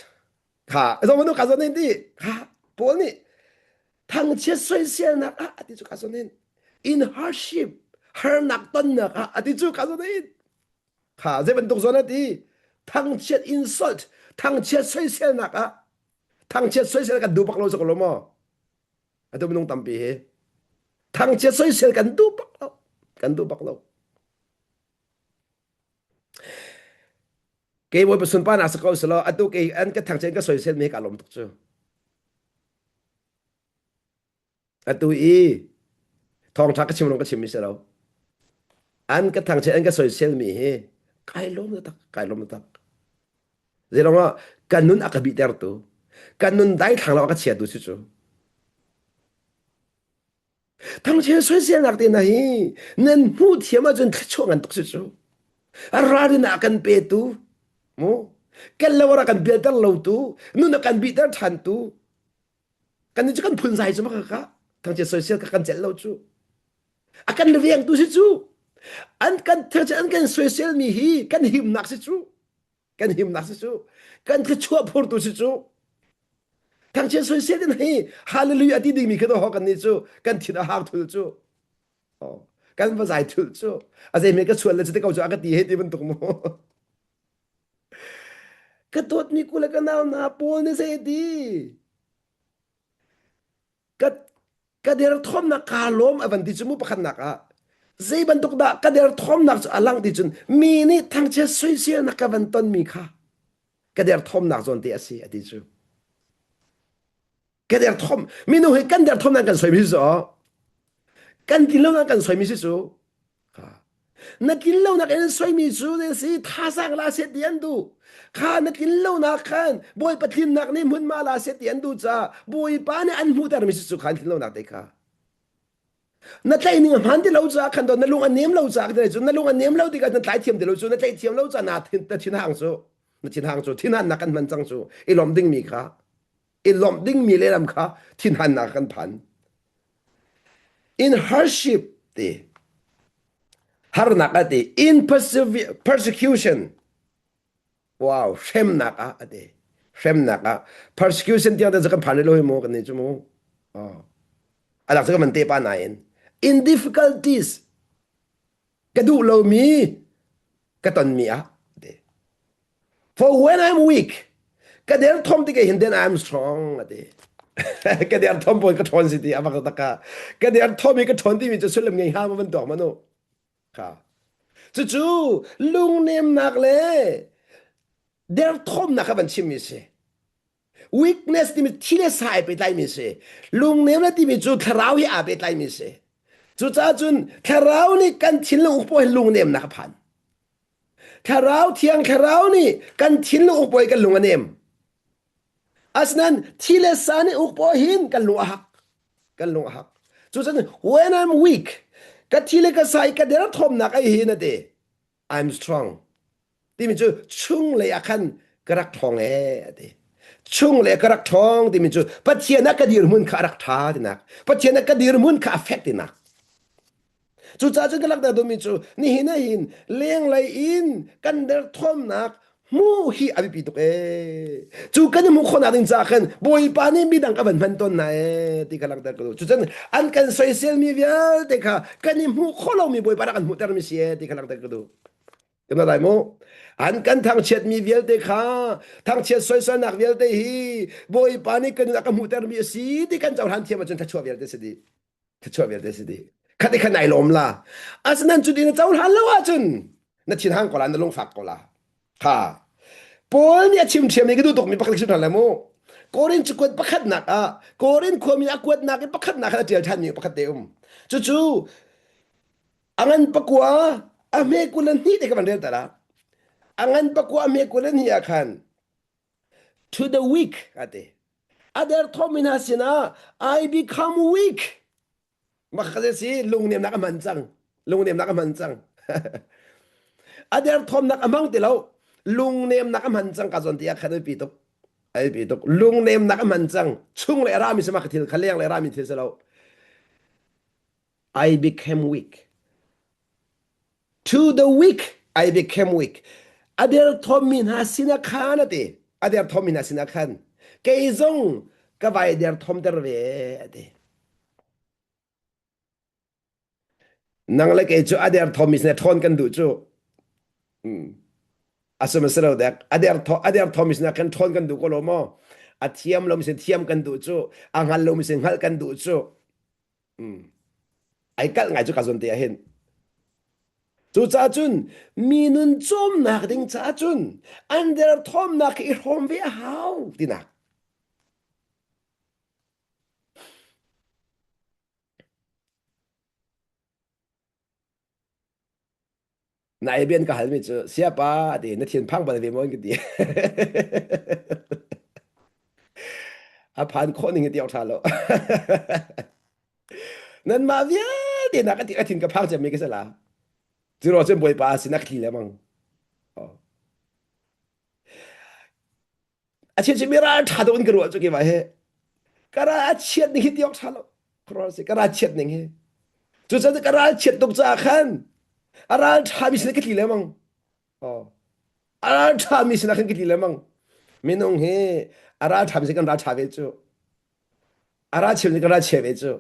Speaker 1: Kha zong ka zon ti kha Paul nih thangchiat soiselnak ah ati cu ka zon in in hardship harnak tonnak ah ati cu ka zon in kha zei bantuk zon ati thangchiat insult thangchiat soiselnak ah thangchiat soisel kan duh bak lo sak lo maw atu minung tampi hi thangchiat soisel kan duh bak lo kan duh bak lo Kei Bawipa sunparnak si ko selaw atu kei an ka thangchiat ka soisel mi hi ka lawm tuk cu. Atu i thawngṭha ka chim lawng ka chim mi si lo. An ka thangchiat an ka soisel mi hi kai lawm tak kai lawm tak. Zeilong ah kan nun a ka bihtertu, kan nun daithlang lo a ka chiatu si cu. Thangchiat soiselnak te hna hi nan hmuh thiam ahcun thluachuah ngan tuk si cu. A ralrin a kan petu, mu kan lo a kan bialter lotu, nun a kan bihter ṭhantu. Kan cu kan phunzai cu maka ka thangchiat soisel ka kan celh lo cu. A kan vengtu si cu. An kan thangchiat an kan soisel mi hi kan himnak si cu. Kan himnak si cu. Kan thluachuah phurtu si cu. Thangchiat soisel in hi hallelujah ti dingmi kha ho kan nih cu kan thin a hang thul cu. Oh, kan va zai thul cu. A zei me ka chuan le cu te ko cu a ka ti he ti bantuk mu. Ka dawtmi ku le ka nau na Paul nih zei ti? Ka ka derthawmnak kaa lawm a van ti cu mu pakhatnak ah zei bantuk dah ka derthawmnak cu a lang ti cun mi nih thangchiat soiselnak ka van tonmi kha ka derthawmnak zawn te a si a ti cu ka derthawm minung hi kan derthawmnak kan soimi si cu kan tlinlonak kan soimi si cu na tlinlonak in soimi cu si thazaang la seh ti an duh kha na tlinlonak khan bawipa tlinnak nih hmunhma la seh ti an duh caah bawipa nih an hmuhtermi si cu khan tlinlonak te kha Na tlaih ning a hmaan ti lo caah khan na lung a nem lo caah cu na lung a nem lo tikah na tlai thiam ti lo cu na tlaih thiam lo caah na thin na thinhang cu na thinhang cu thinhannak kan hman cang cu i lawmh dingmi kha i lawmh dingmi lehlam kha thinhannak kan phan in hardship ti harnak a ti in persecution Wow, hremnak ah a ti. Hremnak ah persecution tiang te kan phan lo hi mu kan ni cu mu. Oh. Alak cu kan man te pa nain in difficulties ka duh lomi ka tonmi ah ti. For when I'm weak, ka der thom ti ke hin then I'm strong ati. ka der thom pon ka ṭhawn si ti abak taka. Ka der thom i ka ṭhawn timi cu sullam ngei ha ma van tuak manu. Kha. Cucu lungnemnak le derthawmnak kha van chimmi si. Weakness timi thi le sa ai pehtlaimi si. Lungnem le timi cu thlarau hi aa pehtlaimi si. Cucaah cun thlarau nih kan thinlung uk pawl hi lungnemnak a phan. Thlarau thiang thlarau nih kan thinlung uk pawl hi kan lung a nem. Asinain thi le sa nih uk pawl hin kan lung a hak. Kan lung a hak. Cucun when I'm weak, ka thi le ka sa i ka derthawmnak ai hin a ti. I'm strong. Timi cu chunglei ah khan ka rak ṭhawng ee a ti. Chunglei ka rak ṭhawng timi cu Pathian ah ka dirhmun kha a rak ṭha tinak. Pathian ah ka dirhmun kha a fek tinak. Cucaah cun ka langhter duhmi cu nihin ah hin lenglei in kan derthawmnak hmuh hi a biapi tuk ee. Cu kan i hmuh khawhnak ding caah khan Bawipa nih midang ka van hman tawn hna ee ti ka langhter ka duh. Cucun an kan soiselmi vialte kha kan i hmuh khawh lomi Bawipa rak kan hmuhtermi si ee ti ka langhter ka duh. Kan lai mu. An kan thangchiatmi vialte kha thangchiat soiselnak vialte hi Bawipa nih kan a ka hmuhtermi a si ti kan cohlan thiam ahcun thluachuah vialte si dih. Thluachuah vialte si dih. Khat i khan ai lawm la. Asinain cu na cohlan lo ahcun na thinhang ko la, na lungfak ko la. Kha. Paul nih a chim ṭhiam i ka duh tukmi pakhat chim ṭhan lai mu. Korin cakuat pakhatnak ah Korin khuami a kuatnak i pakhatnak khan a ṭial ṭhanmi pakhat te um. Cucu a ngan pakua a hme 22 te ka van rel ta la. A ngan pakua a hme 22 ah khan to the weak a ti. A derthawmi hna sinah I become weak. Mah si lungnemnak a hman cang. Lungnemnak a hman cang. a derthawmnak a hmang ti lo. Lungnemnak a hman cang ka zawn ti ah khan ai pi tuk. Ai pi tuk. Lungnemnak a hman cang. Chung le rami sama ka thil kha leng le rami thil si lo. I became weak. To the weak I became weak. A derthawmmi hna sinah khan a ti. A derthawmmi hna sinah khan. Kei zong ka vai derthawmter ve a ti. Nang le kei cu a derthawmmi sinah ṭhawn kan duh cu. Mm. A sum a si lo dek. A derthaw a derthawmmi sinah khan ṭhawn kan duh ko lo maw? A thiam lomi sin thiam kan duh cu. A hngal lomi sin hngalh kan duh cu. Mm. Ai kalh ngai cu ka zawn te ah hin. Cucaah cun mi nun cawmnak ding caah cun an derthawmnak hi i hrawm ve a hau tinak. Na ei bian ka halmi cu siapa ti na thinphang bal ve maw ka ti. A phan khawh ning hi ti awk ṭha lo. Nanmah vialte nak a thin ka phang cemmi ka si la. Cu ruang cun Bawipa sin a thli lemang. A chiat mi ral ṭha deuh in ka ruah cu keimah hi. Ka ral a chiat ning hi ti awk ṭha lo. Ka ral chiat ning hi. Cucaah ka ral chiat tuk caah khan a ral ṭhami sin ka tli lengmang. A ral ṭhami sinah khan ka tli lengmang. Minung hi a ral ṭhami sin kan ral ṭha ve cu. A ral chia sin kan ral chia ve cu.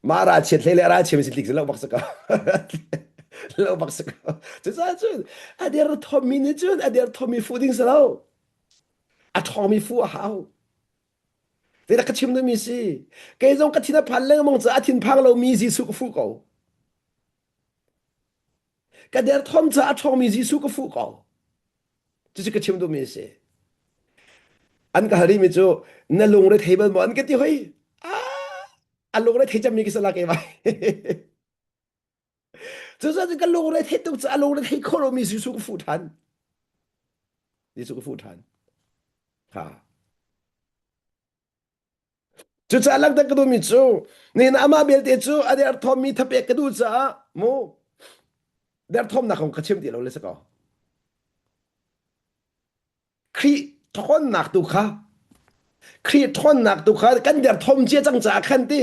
Speaker 1: Mah ral chiat hlei le a ral chia mi sin tlik lo bak si ko. Lo bak si ko. Cucaah cun a der thawmmi nih cun a der thawmmi fuh ding si lo. A ṭhawngmi fuh a hau. Zeidah ka chim duhmi si? Kei zong ka thin a phan lengmang caah a thinphang lomi Jesuh ka fuh ko. Ka derthawm caah a ṭhawngmi Jesuh ka fuh ko. Cucu ka chim duhmi a si. An ka hal rihmi cu na lungre thei bal maw an ka ti hoi. Ah, a lungre thei cemmi ka si la keimah. Cucaah ka lungre thei tuk caah a lungre thei kho lomi Jesuh ka fuh ṭhan. Jesuh ka fuh ṭhan. Ha. Cucaah langhter ka duhmi cu nihin amah belte cu a derthawmmi thapek ka duh caah mu derthawmnak kong ka chim ti lo le si ko. Khrih ṭhawnnak tu kha Khrih ṭhawnnak tu kha kan derthawm cia cang caah khan ti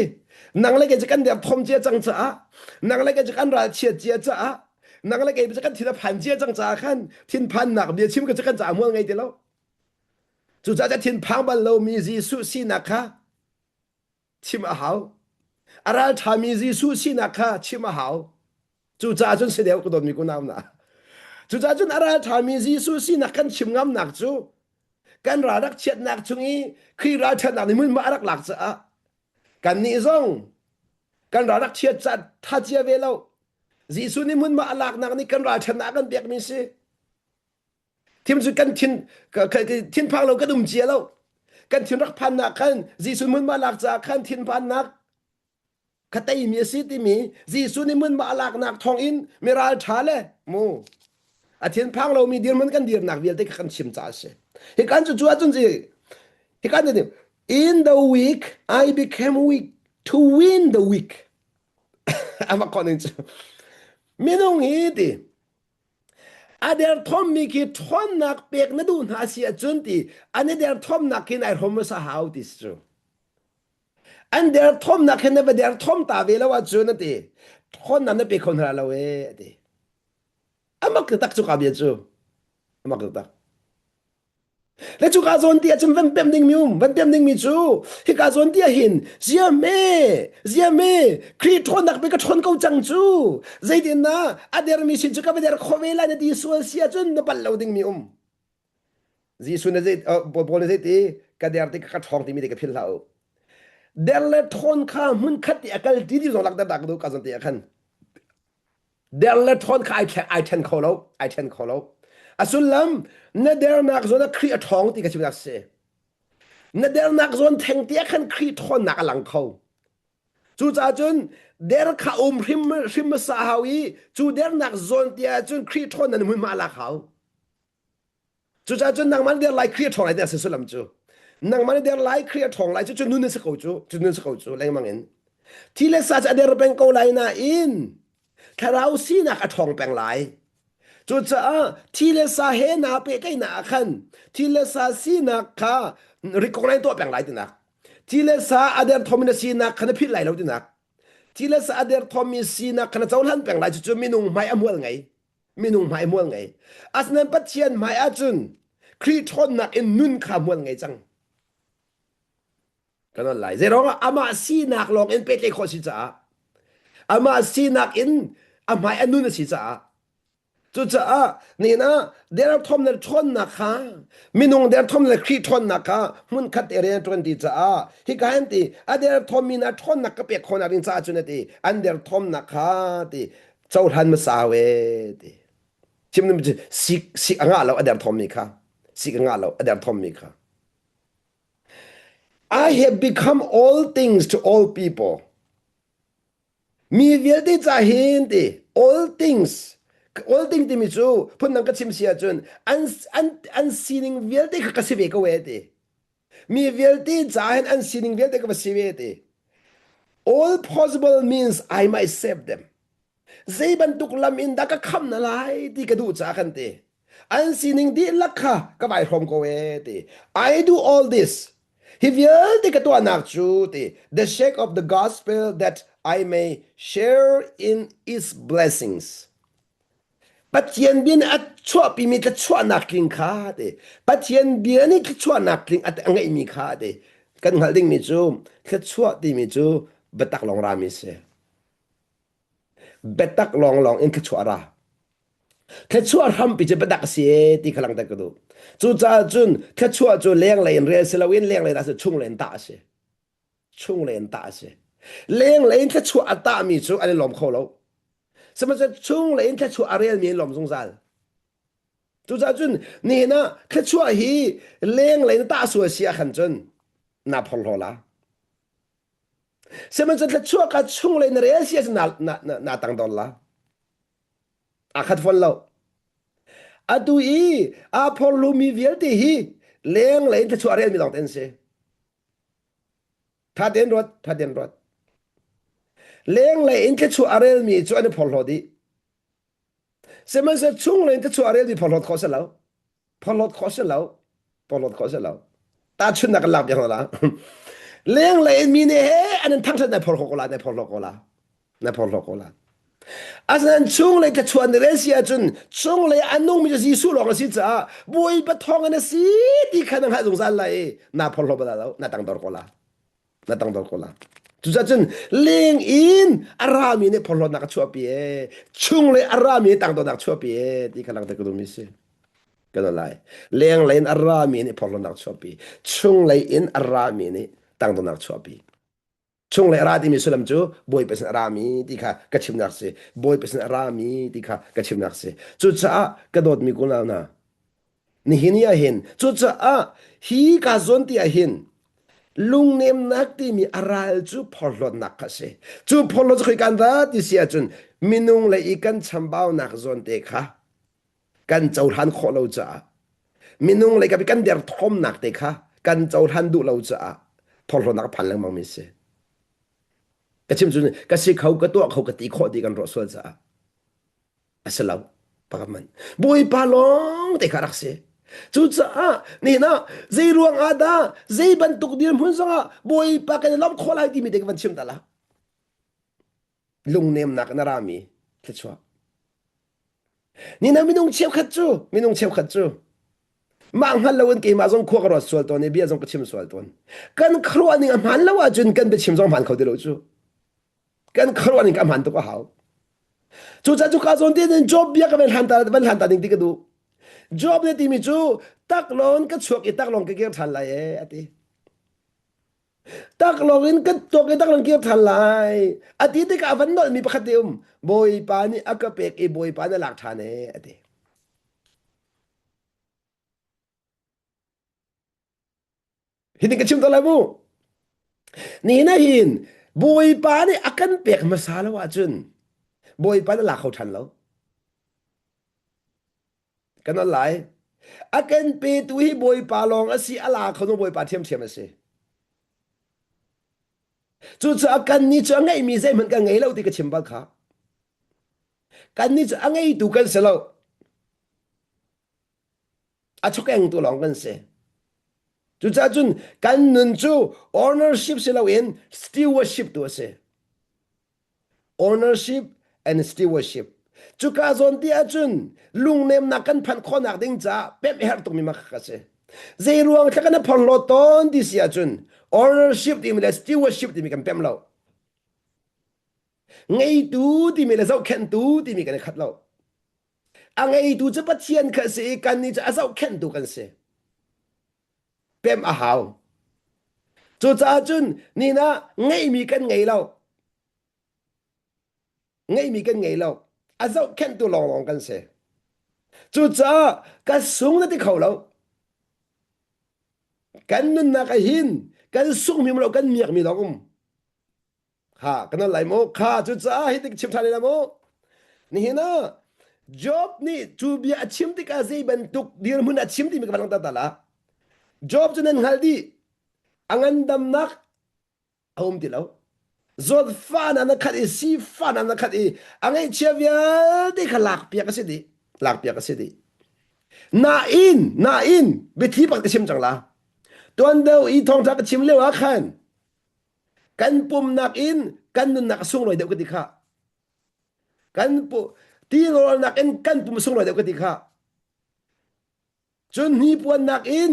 Speaker 1: nang le kei cu kan derthawm cia cang caah nang le kei cu kan ralchiat cia caah nang le kei cu kan thin a phan cia cang caah khan thinphannak bia chim ka cu kan caah hmual ngei ti lo. Cucaah thinphang bal lomi Jesuh sinak kha chim a hau. A ralṭhami Jesuh sinak kha chim a hau. Cucaah cun si deuh ka dawtmi kunau hna. Cucaah cun a ralṭhami Jesuh sinak kan chim ngamnak cu kan ral rak chiatnak chung i Khrih ralṭhatnak nih hmunhma a rak lak caah kannih zong kan ral rak chiat ca tha cia ve lo. Jesuh nih hmunhma a laknak nih kan ralṭhatnak a kan pekmi si. Thim cu kan thin thinphang lo kan um cia lo. Kan thin rak phannak khan Jesuh hmunhma lak caah khan thinphannak kha teimi a si timi Jesuh nih hmunhma a laknak thawngin miral ṭha le mu a thinphang lomi dirhmun kan dirnak vialte kha kan chim caah a si. Hi kan cu cu ahcun hi kan cu in the weak I became weak to win the weak. Amah khawh ning cu minung hi ti A derthawmmi khi ṭhawnnak pek na duh hna si ahcun ti an i derthawmnak hin ai hrawm hmasa hau ti si cu. An derthawmnak hin na va derthawm ta ve lo ahcun a ti. Ṭhawnnak na pe kho hna lo ee a ti. A mak taktak cu ka bia cu. A mak taktak. Le cuka zawn ti ahcun van pem dingmi um, van pem dingmi cu hika zawn ti ahhin ziame, ziame, Khrih ṭhawnnak pe ka ṭhawn ko cang cu. Zeitin na a dermi sin cu ka va der kho ve lai na ti sual si ahcun na palh lo dingmi um. Jesuh na zei Paul na zei ti ka der ti ka ṭhawng timi ti ka philh hlah u. Der le ṭhawn kha hmun khat ti a kal ti ti zong lakter dah ka duh ka zawn ti ah khan. Der le ṭhawn kha ai ai ṭhen kho lo, ai ṭhen kho lo. A sullam na dernak zawn ah Khrih a ṭhawng ti ka chimnak si. Na dernak zawn theng te ah khan Khrih ṭhawnnak a lang kho. Cucaah cun der kha um hrim hrim hmasa hau i cu dernak zawn te ah cun Khrih ṭhawnnak na hmunhma a lak hau. Cucaah cun nangmah na der lai Khrih a ṭhawng lai ti a si sullam cu. Nangmah na der lai Khrih a ṭhawng lai cu cu nun na si ko cu, cu nun si ko cu lengmang in. Thi le sa cu a der peng ko lai nain thlarau sinak a ṭhawng peng lai. Cucaah thi le sa he naa pehtlaihnak ah khan thi le sa sinak kha recognize tuah peng lai tinak. Thi le sa a derthawm in a sinak kha na philh lai lo tinak. Thi le sa a derthawmmi sinak kha na cohlan peng lai cucu minung hmai a hmual ngei. Minung hmai hmual ngei. Asinain Pathian hmai ahcun Khrih ṭhawnnak in nun kha hmual ngei cang. Kan on lai. Zeiruangah amah sinak lawng in pehtlaih khawh si caah amah sinak in a hmai a nun a si caah Cucaah nihin ah derthawm le ṭhawnnak kha minung derthawm le Khrih ṭhawnnak kha hmunkhat te rian a ṭuan ti caah hika hin ti a derthawmmi hna ṭhawnnak ka pek khawhnak ding caah cun a ti an derthawmnak kha ti cohlan hmasa we ti chim sik sik a ngah lo a derthawmmi kha sik a ngah lo a derthawmmi kha I have become all things to all people Mi vialte ca hin ti all things all thing timi cu phundang ka chim si ahcun an an an sining vialte kha ka si ve ko e ti. Mi vialte ca hin an sining vialte ka va si ve ti. All possible means I might save them. Zei bantuk lam in dah ka kham na lai ti ka duh caah kan ti. An sining dihlak kha ka vai hrawm ko e ti. I do all this Hi vialte ka tuahnak cu ti the sake of the gospel that I may share in its blessings. Pathian bia nih a chuahpimi thluachuahnak tling kha ti Pathian bia nih thluachuahnak tling a ngeihmi kha ti kan hngalh dingmi cu thluachuah timi cu biatak lawng rami si. Biatak lawnglawng in thluachuah a ra. Thluachuah hrampi cu biatak a si ee ti kha langhter ka duh. Cucaah cun thluachuah cu lenglei in rel si loin lenglei in chunglei in tah a si. Chunglei in tah a si. Lenglei in thluachuah a tahmi cu an i lawm kho lo. Sihmanhsehlaw chunglei in thluachuah a relmi an lawm zungzal. Cucaah cun nihin ah thluachuah hi lenglei in tah sual si ah khan cun naa phorhlaw la. Sihmanhsehlaw thluachuah ka chunglei na rel si ahcun na, na, na, na tangdor la. Aa khat fawn lo. Atu i aa phorhlumi vialte hi lenglei in thluachuah relmi lawng te an si. Tha tein ruat, tha tein ruat. Lenglei in thluachuah a relmi cu an i phorhlaw dih. Sihmanhsehlaw chunglei in thluachuah a relmi phorhlawt khawh si lo. Phorhlawt khawh si lo. Phorhlawt khawh si lo. Tahchunhnak kan lak piak hna la. Lenglei in mi nih he an in thangṭhat nai phorhlaw ko la, nai phorhlaw ko la. Na phorhlaw ko la. Asinain chunglei thluachuah na rel si ahcun chunglei a nungmi cu Jesuh lawng a si caah Bawipa thawng in a si ti kha na hngalh zungzal lai i naa phorhlaw bal lo, na tangdor ko la. Na tangdor ko la. Cucaah cun leng in a rami nih phorhlawtnak a chuahpi e, chunglei a rami nih tangdornak a chuahpi e ti kha langhter ka duhmi si. Kan lai. Lenglei in a rami nih phorhlawtnak a chuahpi. Chunglei in a rami nih tangdornak a chuahpi. Chunglei a ra timi sullam cu Bawipa sin a rami ti kha ka chimnak si. Bawipa sin a rami ti kha ka chimnak si. Cucaah ka dawtmi kunau hna, nihin ni ah hin cucaah hi ka zawn ti ah hin lungnemnak timi a ral cu phorhlawtnak kha a si. Cu phorhlawt cu khoi kan ra ti si ahcun minung lei i kan chambaunak zawn te kha kan cohlan khawh lo caah minung lei kan derthawmnak te kha kan cohlan duh lo caah phorhlawtnak a phan lengmang mi si. Ka chim cu ka si kho ka tuah kho ka ti khawh ti kan ruah sual caah a si lo pakhat man Bawipa lawng te kha rak si. Cucaah nihin ah zei ruang ah dah zei bantuk dirhmun zongah Bawipa kan i lawmh khawh lai timi te ka van chim ta la. Lungnemnak in a rami thluachuah. Nina minung cheukhat cu minung cheukhat cu mah hngal loin keimah zong khua ka ruat sual tawn i bia zong ka chim sual tawn. Kan khuaruah ning a hmaan lo ahcun kan biachim zong hmaan kho ti lo cu. Kan khuaruah ning ka hmaan tuk a hau. Cucaah cu ka zawn te Job bia ka van hlan ta van hlan ta ding ti ka duh. Job nih timi cu taklawng ka chuak i taklawng ka kir ṭhan lai ee a ti. Taklawng in kan tuak i taklawng kir ṭhan lai. A ti tikah a van nolhmi pakhat te um. Bawipa nih a ka pek i Bawipa nih a lak ṭhan ee a ti. Hitin ka chim to lai mu. Nihin ah hin Bawipa nih a kan pek hmasa lo ahcun Bawipa nih a lak kho ṭhan lo. Kan on lai. A kan petu hi Bawipa lawng a si, a la kho nu Bawipa ṭhiamṭhiam a si. Cucaah kannih cu a ngeihmi zeihmanh kan ngei lo ti ka chim bal kha. Kannih cu a ngeitu kan si lo. A chokengtu lawng kan si. Cucaah cun kan nun cu ownership si loin stewardship tu a si. Ownership and stewardship. Cuka zawn ti ahcun lungnemnak kan phanh khawhnak ding caah pemh herh tukmi mak a si. Zei ruang thla kan phorhlawt tawn ti si ahcun ownership timi le stewardship timi kan pem lo. Ngeitu timi le zohkhenhtu timi kan i khat lo. A ngeitu cu Pathian kha a si i kannih cu a zohkhenhtu kan si. Pem a hau. Cucaah cun ni ah ngeihmi kan ngei lo. Ngeihmi kan ngei lo. A zohkhenhtu lawnglawng kan si. Cucaah ka sung na ti kho lo. Kan nunnak ah hin kan sunghmi um lo kan miakmi lawng um. Ha kan lai mu. Kha cucaah hi tik chim ṭhan ila mu. Nihin ah Job nih cu bia a chim tikah zei bantuk dirhmun a chim timi ka van langhter ta la. Job cu nan hngalh dih. A ngandamnak a um ti lo. Zawtfahnak na khat i sifahnak na khat i a ngaihchia vialte kha lakpiak a si dih. Lakpiak a si dih. Nain, nain, biathli pak ka chim cang la. Tuan deuh i thawngṭha ka chim lio ah khan kan pumnak in kan nunnak a sunglawi deuh ka ti kha. Kan pu tirawlnak in kan pum a sunglawi deuh ka ti kha. Cun hnipuannak in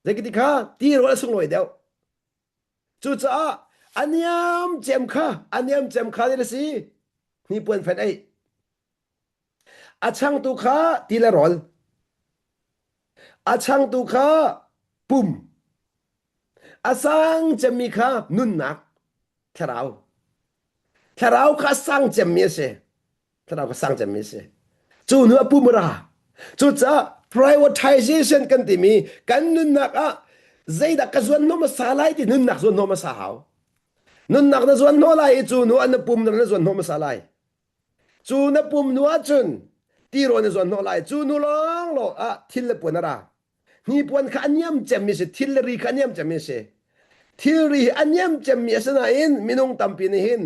Speaker 1: zei ka ti kha tirawl a sunglawi deuh. Cucaah a niam cem kha a niam cem kha zei na si hnipuan fen ei. A changtu kha ti le rawl. A changtu kha pum. A sang cemmi kha nunnak thlarau. Thlarau kha a sang cemmi a si. Thlarau kha sang cemmi a si. Cu hnu ah pum ra. Cucaah prioritization kan timi kan nunnak ah zeidah ka zuan hnawm hmasa lai ti nunnak zuan hnawm hmasa hau. Nunnak na zuan hnawh lai i cu hnu ah na pum na zuan hnawh hmasa lai. Cu na pum hnu ahcun tirawl na zuan hnawh lai. Cu hnu lawnglawng ah thil le puan a ra. Hnipuan kha a niam cemmi si, thil le ri kha a niam cemmi si. Thilri hi a niam cemmi a si nain minung tampi nih hin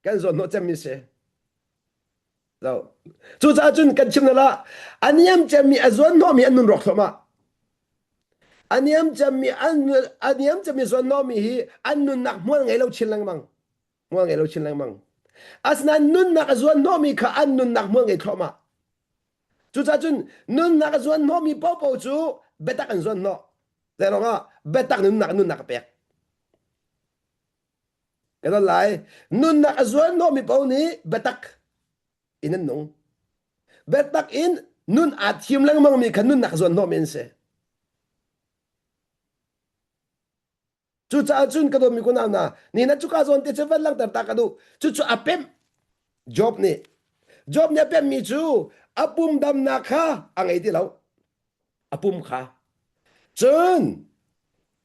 Speaker 1: kan zawn hnawh cemmi si. So, cucaah cun kan chim na a niam cemmi a zuan hnawhmi an nun rawk thluahmah. A niam cemmi an a niam cemmi zuan hnawhmi hi an nunnak hmual ngei lo chin lengmang. Hmual ngei lo chin lengmang. Asinain nunnak a zuan hnawhmi kha an nunnak hmual ngei thluahmah. Cucaah cun nunnak a zuan hnawhmi paohpaoh cu biatak an zuan hnawh. Zei ah biatak nunnak nunnak a pek. Ka don lai. Nunnak a zuan hnawhmi paoh nih biatak in an nung. Biatak in nun aa thim lengmangmi kha nunnak a zuan hnawhmi an si. Cucaah cun ka dawtmi kunau hna, ni na cuka zawn te cu van langhter ta ka duh. Cucu a pemh. Job nih. Job nih a pemhmi cu a pum damnak kha a ngei ti lo. A pum kha. Cun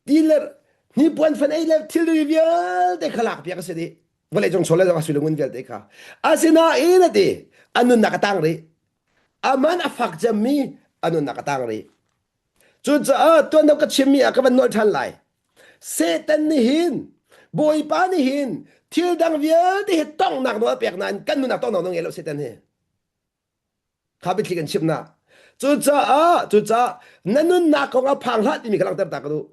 Speaker 1: ti le hnipuan fan ei le thilri vialte kha lakpiak a si dih. Vawleicung chaw le zong a sui le ngun vialte kha. Asinain a ti, a nunnak a tang rih. A man a fak cemmi a nunnak a tang rih. Cucaah tuan deuh ka chimmi ah ka van nolh ṭhan lai. Satan nih hin Bawipa nih hin thil dang vialte hi tonghnak nawl a pek nain kan nunnak tonghnak nawl ngei lo Satan hi. Kha biathli kan chimh na. Cucaah cucaah na nunnak kong ah phang hlah timi ka langhter ta ka duh.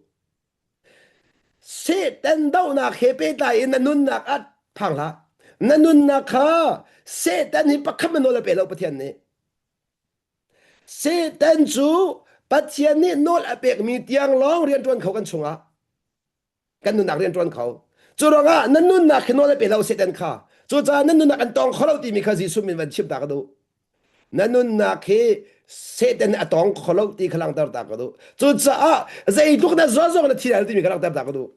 Speaker 1: Satan dohnak he pehtlai in na nunnak ah phang hlah. Na nunnak kha Satan hi pakhat man nawl a pe lo Pathian nih. Satan cu Pathian nih nawl a pekmi tiang lawng rianṭuan kho kan chungah kan nunnak rianṭuan kho. Cu ruangah na nunnak khi nawl a pe lo Satan kha. Cucaah na nunnak an tawng kho lo timi kha Jesuh min van chim ta ka duh. Na nunnak hi Satan nih a tawng kho lo ti kha langhter ta ka duh. Cucaah zeitluk na zawt zong na thi lai lo timi kha langhter ta ka duh.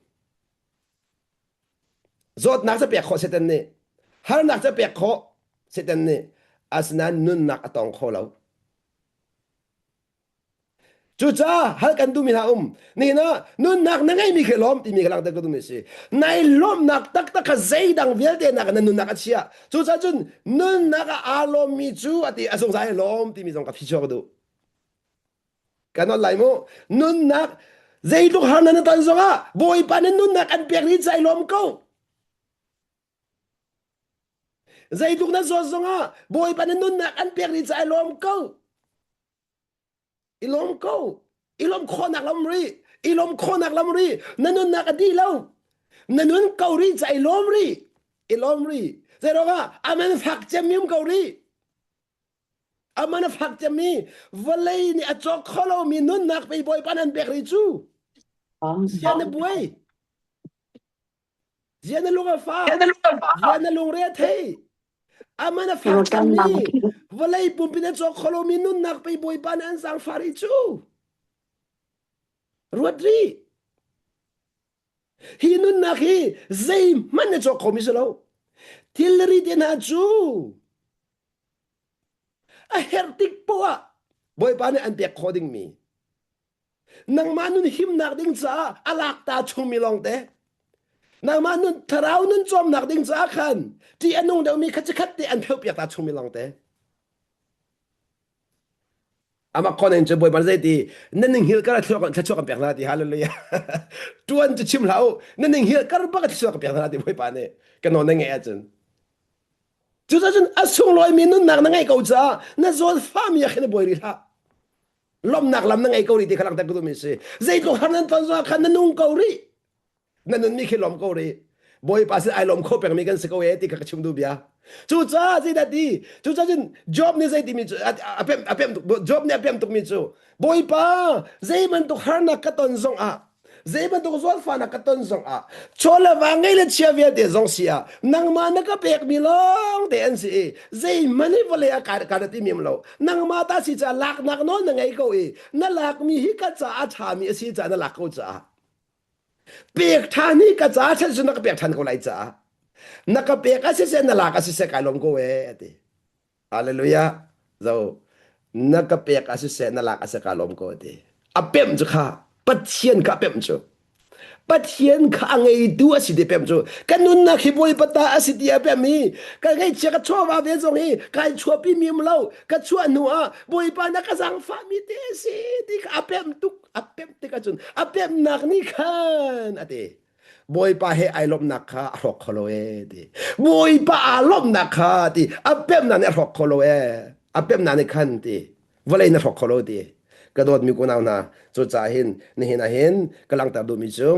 Speaker 1: Zawtnak cu pek khawh Satan nih. Harnak cu pek khawh Satan nih. Asinain nunnak a tong kho lo. Cucaah hal kan duhmi hna um. Nihin ah nunnak na ngeimi khi lawm timi kha langhter ka duhmi a si. Nai lawmhnak taktak kha zeidang vialte nak na nunnak a chiah. Cucaah cun nunnak ah aa lawmmi cu a ti a zungzal i lawm timi zong ka phichuak ka duh. Kan ol lai mu. Nunnak zeitluk har na ton zongah Bawipa nih nunnak an pek ni cai lawm ko. Zeitluk na zawt zongah Bawipa nih nunnak an pek ni cai lawm ko. I lawm ko. I lawm khawhnak lam ri. I lawm khawhnak lam ri. Na nunnak a dih lo. Na nun ko ri cai lawm ri. I lawm ri. Zeiruangah aman fak cem mi um ko ri. Aman a fak cemmi vawlei nih a cawk kho lomi nunnak pei Bawipa nan pek rih cu. Sia na buai. Zia na lung a fak. Zia na lungre a thei. Aman a fak cemmi vawlei pumpi na cawk kho lomi nunnak pei Bawipa nih an zaangfah rih cu. Ruat rih. Hi nunnak hi zeihmanh na cawk khomi si lo. Thilri te hna cu a herh tik poah Bawipa nih an pek khawh dingmi nangmah nun himnak ding caah a lak ta chungmi lawngte nangmah nun thlarau nun cawmnak ding caah khan ṭih a nung deuhmi kha chikhat te an pheuh piak ta chungmi lawngte Amah kon in cu Bawipa zei ti na ning hil kar thluak thluachuah kan pek hna ti hallelujah tuan cu chim hlah u na ning hil kar bak thluachuah kan pek hna ti Bawipa nih ka nawl na ngeih ahcun cucaah cun a sunglawi mi nunnak na ngeih ko caah na zawnfahmi ah khin buai rih hlah lawmhnak lam na ngei ko rih ti kha langhter ka duhmi si zeitluk har nan ton zongah khan na nung ko rih na nunmi khi lawm ko rih Bawipa sin ai lawm kho pengmi kan si ko e ti kha ka chim duh bia cucaah zeidah ti cucaah cun Job nih zei timi cu a pem a pem Job nih a pem tukmi cu Bawipa zei bantuk harnak ka ton zong ah zei bantuk zawtfahnak ka ton zong ah chaw le va ngei le chia vialte zong si ah nangmah na ka pekmi lawng te an si i zeihmanh hi vawlei ah ka ka ti mim lo nangmah ta si caah laknak nawl na ngei ko i na lakmi hi ka caah a ṭhami a si caah na lak ko caah Pek ṭhan hi ka ca ṭhan cu na ka pek ṭhan ko lai caah na ka pek a siseh na lak a siseh kai lawm ko ee a ti. Hallelujah. Zo na ka pek a siseh na lak a si ka lawm ko a ti. A pemh cu kha Pathian kha a pemh cu. Pathian kha a ngeitu a si ti pemh cu ka nunnak hi Bawipa ta a si ti a pemh i ka ngeihchia ka chawva ve zong hi kai chuahpi mi um lo ka chuah hnu ah Bawipa na ka zaangfahmi te a si ti kha a pemh tuk a pemh tik ahcun a pemhnak nih khan a ti Bawipa he ai lawmhnak kha a hrawk kho lo ee ti Bawipa aa lawmhnak kha ti a pemhnak nih a hrawk kho lo ee a pemhnak nih khan ti vawlei na hrawk kho lo ti ka dawtmi kunau hna cucaah hin nihin ah hin ka langhter duhmi cu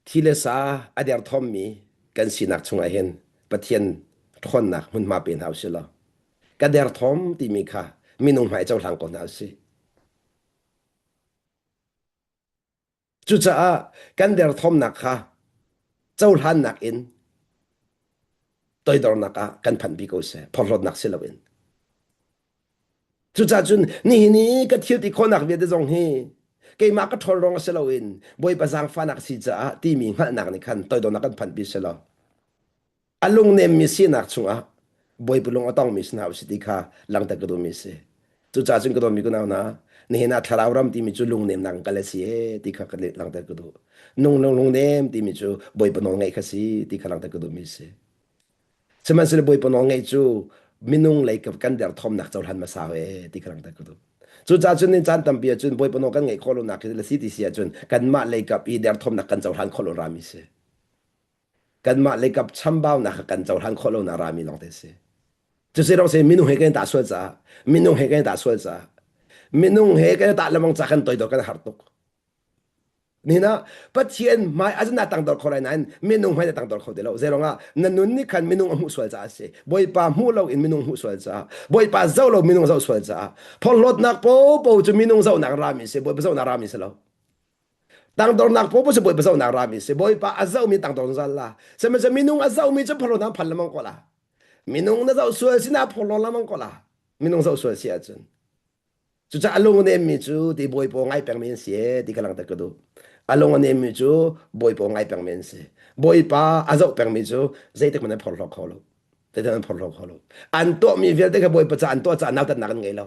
Speaker 1: thi le sa a derthawmmi kan sinak chungah hin Pathian ṭhawnnak hmunhma pe hna usih law ka derthawm timi kha minung hmai cohlang ko hna usih. Cucaah kan derthawmnak kha cohlannak in toidornak ah kan phanhpi ko seh, phorhlawtnak si loin. Cucaah cun nihin i ka thil ti khawhnak vialte zong hi keimah ka ṭhawl ruang si loin Bawipa zaangfahnak si caah timi hngalhnak nih khan toidornak kan phanhpi si lo. A lungnemmi sinak chungah Bawipa lung a tongmi si hna usih ti kha langhter ka duhmi a si. Cucaah cun ka dawtmi kunau hna, nihin ah thlarau ram timi cu lungnemnak in kal a si ee ti kha ka langhter ka duh. Nung lung lungnem timi cu Bawipa nawl ngaih kha si ti kha langhter ka duhmi a si. Sihmanhsehlaw Bawipa nawl ngaih cu minung lei kan derthawmnak cohlan hmasa ee ti kha langhter ka duh. Cucaah cun caan tampi ahcun Bawipa nawl kan ngaih khawh lonak hi le si ti si ahcun kanmah lei kap i derthawmnak kan cohlan khawh lo rami si. Kanmah lei kap chambaunak kha kan cohlan khawh lonak rami lawng te si. Cusi rong si minung he kan tah sual caah minung he kan tah sual caah minung he kan tah lemang ca kan toidor kan har tuk. Nihin ah Pathian hmai azan na tangdor kho lai nain minung hmai na tangdor kho ti lo. Zeirong ah na nun nih khan minung a hmuh sual caah a si. Bawipa hmuh lo in minung hmuh sual caah, Bawipa zoh lo minung zoh sual caah, phorhlawtnak popo cu minung zohnak rami si, Bawipa zohnak rami si lo. Tangdornak popo cu Bawipa zohnak rami si. Bawipa a zohmi tangdor zungzal la. Sihmanhsehlaw minung a zohmi cu phorhlawtnak phan lemang ko la. Minung na zoh sual sinah phorhlaw lemang ko la. Minung zoh sual si ahcun. Cucaah a lung a nemmi cu ti bawi paw ngai pengmi an si ee ti ka langhter ka duh. A lung a nemmi cu bawi paw ngai pengmi an si. Bawipa a zoh pengmi cu zeitik hmanh an phorhlaw kho lo. Zeitik an phorhlaw kho lo. An tuahmi vialte kha Bawipa ca an tuah caah nautatnak an ngei lo.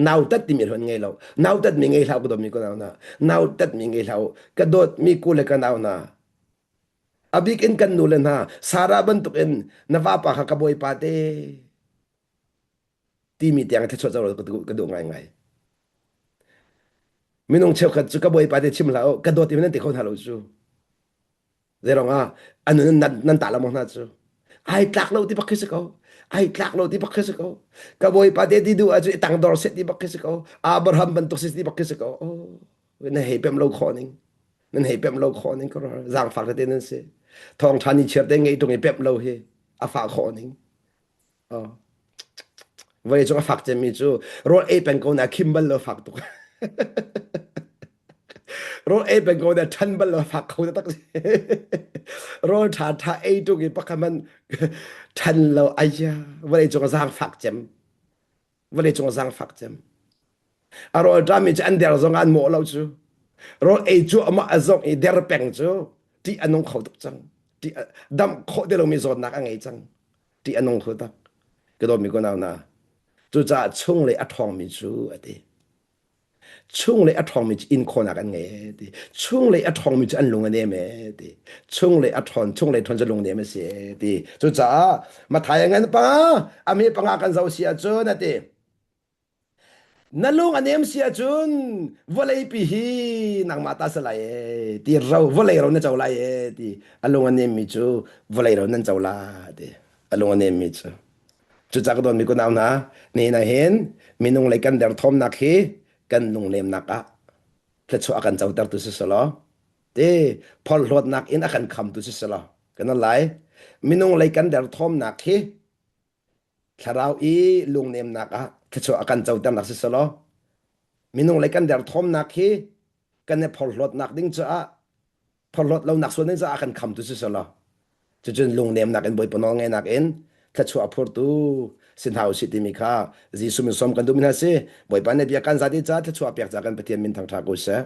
Speaker 1: Nautat timi an ngei lo. Nautatmi ngei hlah ka dawtmi ka nau hna. Nautatmi ngei hlah u. Ka dawtmi ku le ka nau hna. A bik in kan nu le hna Sarah bantuk in na vapa kha ka bawipa te timi tiang thluachuah co ka duh, ka duh ngaingai. Minung cheukhat cu ka bawipa te chim hlah u, ka dawt nan ti kho hna lo cu. Zeirong ah anu nan nan tah lamong hna cu. Ai tlak lo ti bak khi si ko. Ai tlak lo ti bak khi si ko. Ka bawipa te ti duh ahcun i tangdor set ti bak khi si ko. Abraham bantuk si ti bak khi si ko. Oh, na hei pem lo khawh ning. Nan hei pem lo khawh ning ka zaangfak tete nan si. Thawngṭha ni chiar te ngei tung i pem lo hi a fah khawh ning. Oh. Vawlei cung a fak cemmi cu rawl ei peng ko na khim bal lo fak tuk. Rawl ei peng ko na ṭhan bal lo fak kho tak. Rawl ṭha ṭha ei tuk i pakhat man ṭhan lo aya vawlei cung a zaang fak cem. Vawlei cung a zaang fak cem. A rawl ṭami cu an der zong an mawh lo cu. Rawl ei cu amah a zong i der peng cu ṭih a nung kho tuk cang. Ṭih damh khawh ti lomi zawtnak a ngei cang. Ṭih a nung kho tak. Ka dawtmi ka nau hna. Cucaah chunglei a ṭhawngmi cu a ti. Chunglei a ṭhawngmi cu inn khawhnak an ngei e ti. Chunglei a ṭhawngmi cu an lung a nem e ti. Chunglei a ṭhawn, chunglei ṭhawn cu lungnem a si e ti. Cucaah Matthai a ngan panga, a mi panga kan zoh si ahcun a ti. Na lung a nem si ahcun vawleipi hi nangmah ta si lai e ti ro vawlei ro na co lai e ti a lung a nemmi cu vawlei ro nan co la ti a lung a nemmi cu cucaah ka dawtmi kunau hna nihin ah hin minung lei kan derthawmnak hi kan lungnemnak ah thluachuah a kan cotertu si selaw ti phorhlawtnak in a kan khamtu si selaw kan lai minung lei kan derthawmnak hi Thlarau i lungnemnak ah thluachuah a kan coternak si selaw minung lei kan derthawmnak hi kan i phorhlawtnak ding caah phorhlawt lonak sual ding caah kan khamtu si selaw cucun lungnemnak in Bawipa nawl ngaihnak in thluachuah a phurtu si hna usih timi kha Jesuh min sawm kan duhmi hna si Bawipa nih bia kan zat i caah thluachuah pek caah kan Pathian min thangṭha ko seh.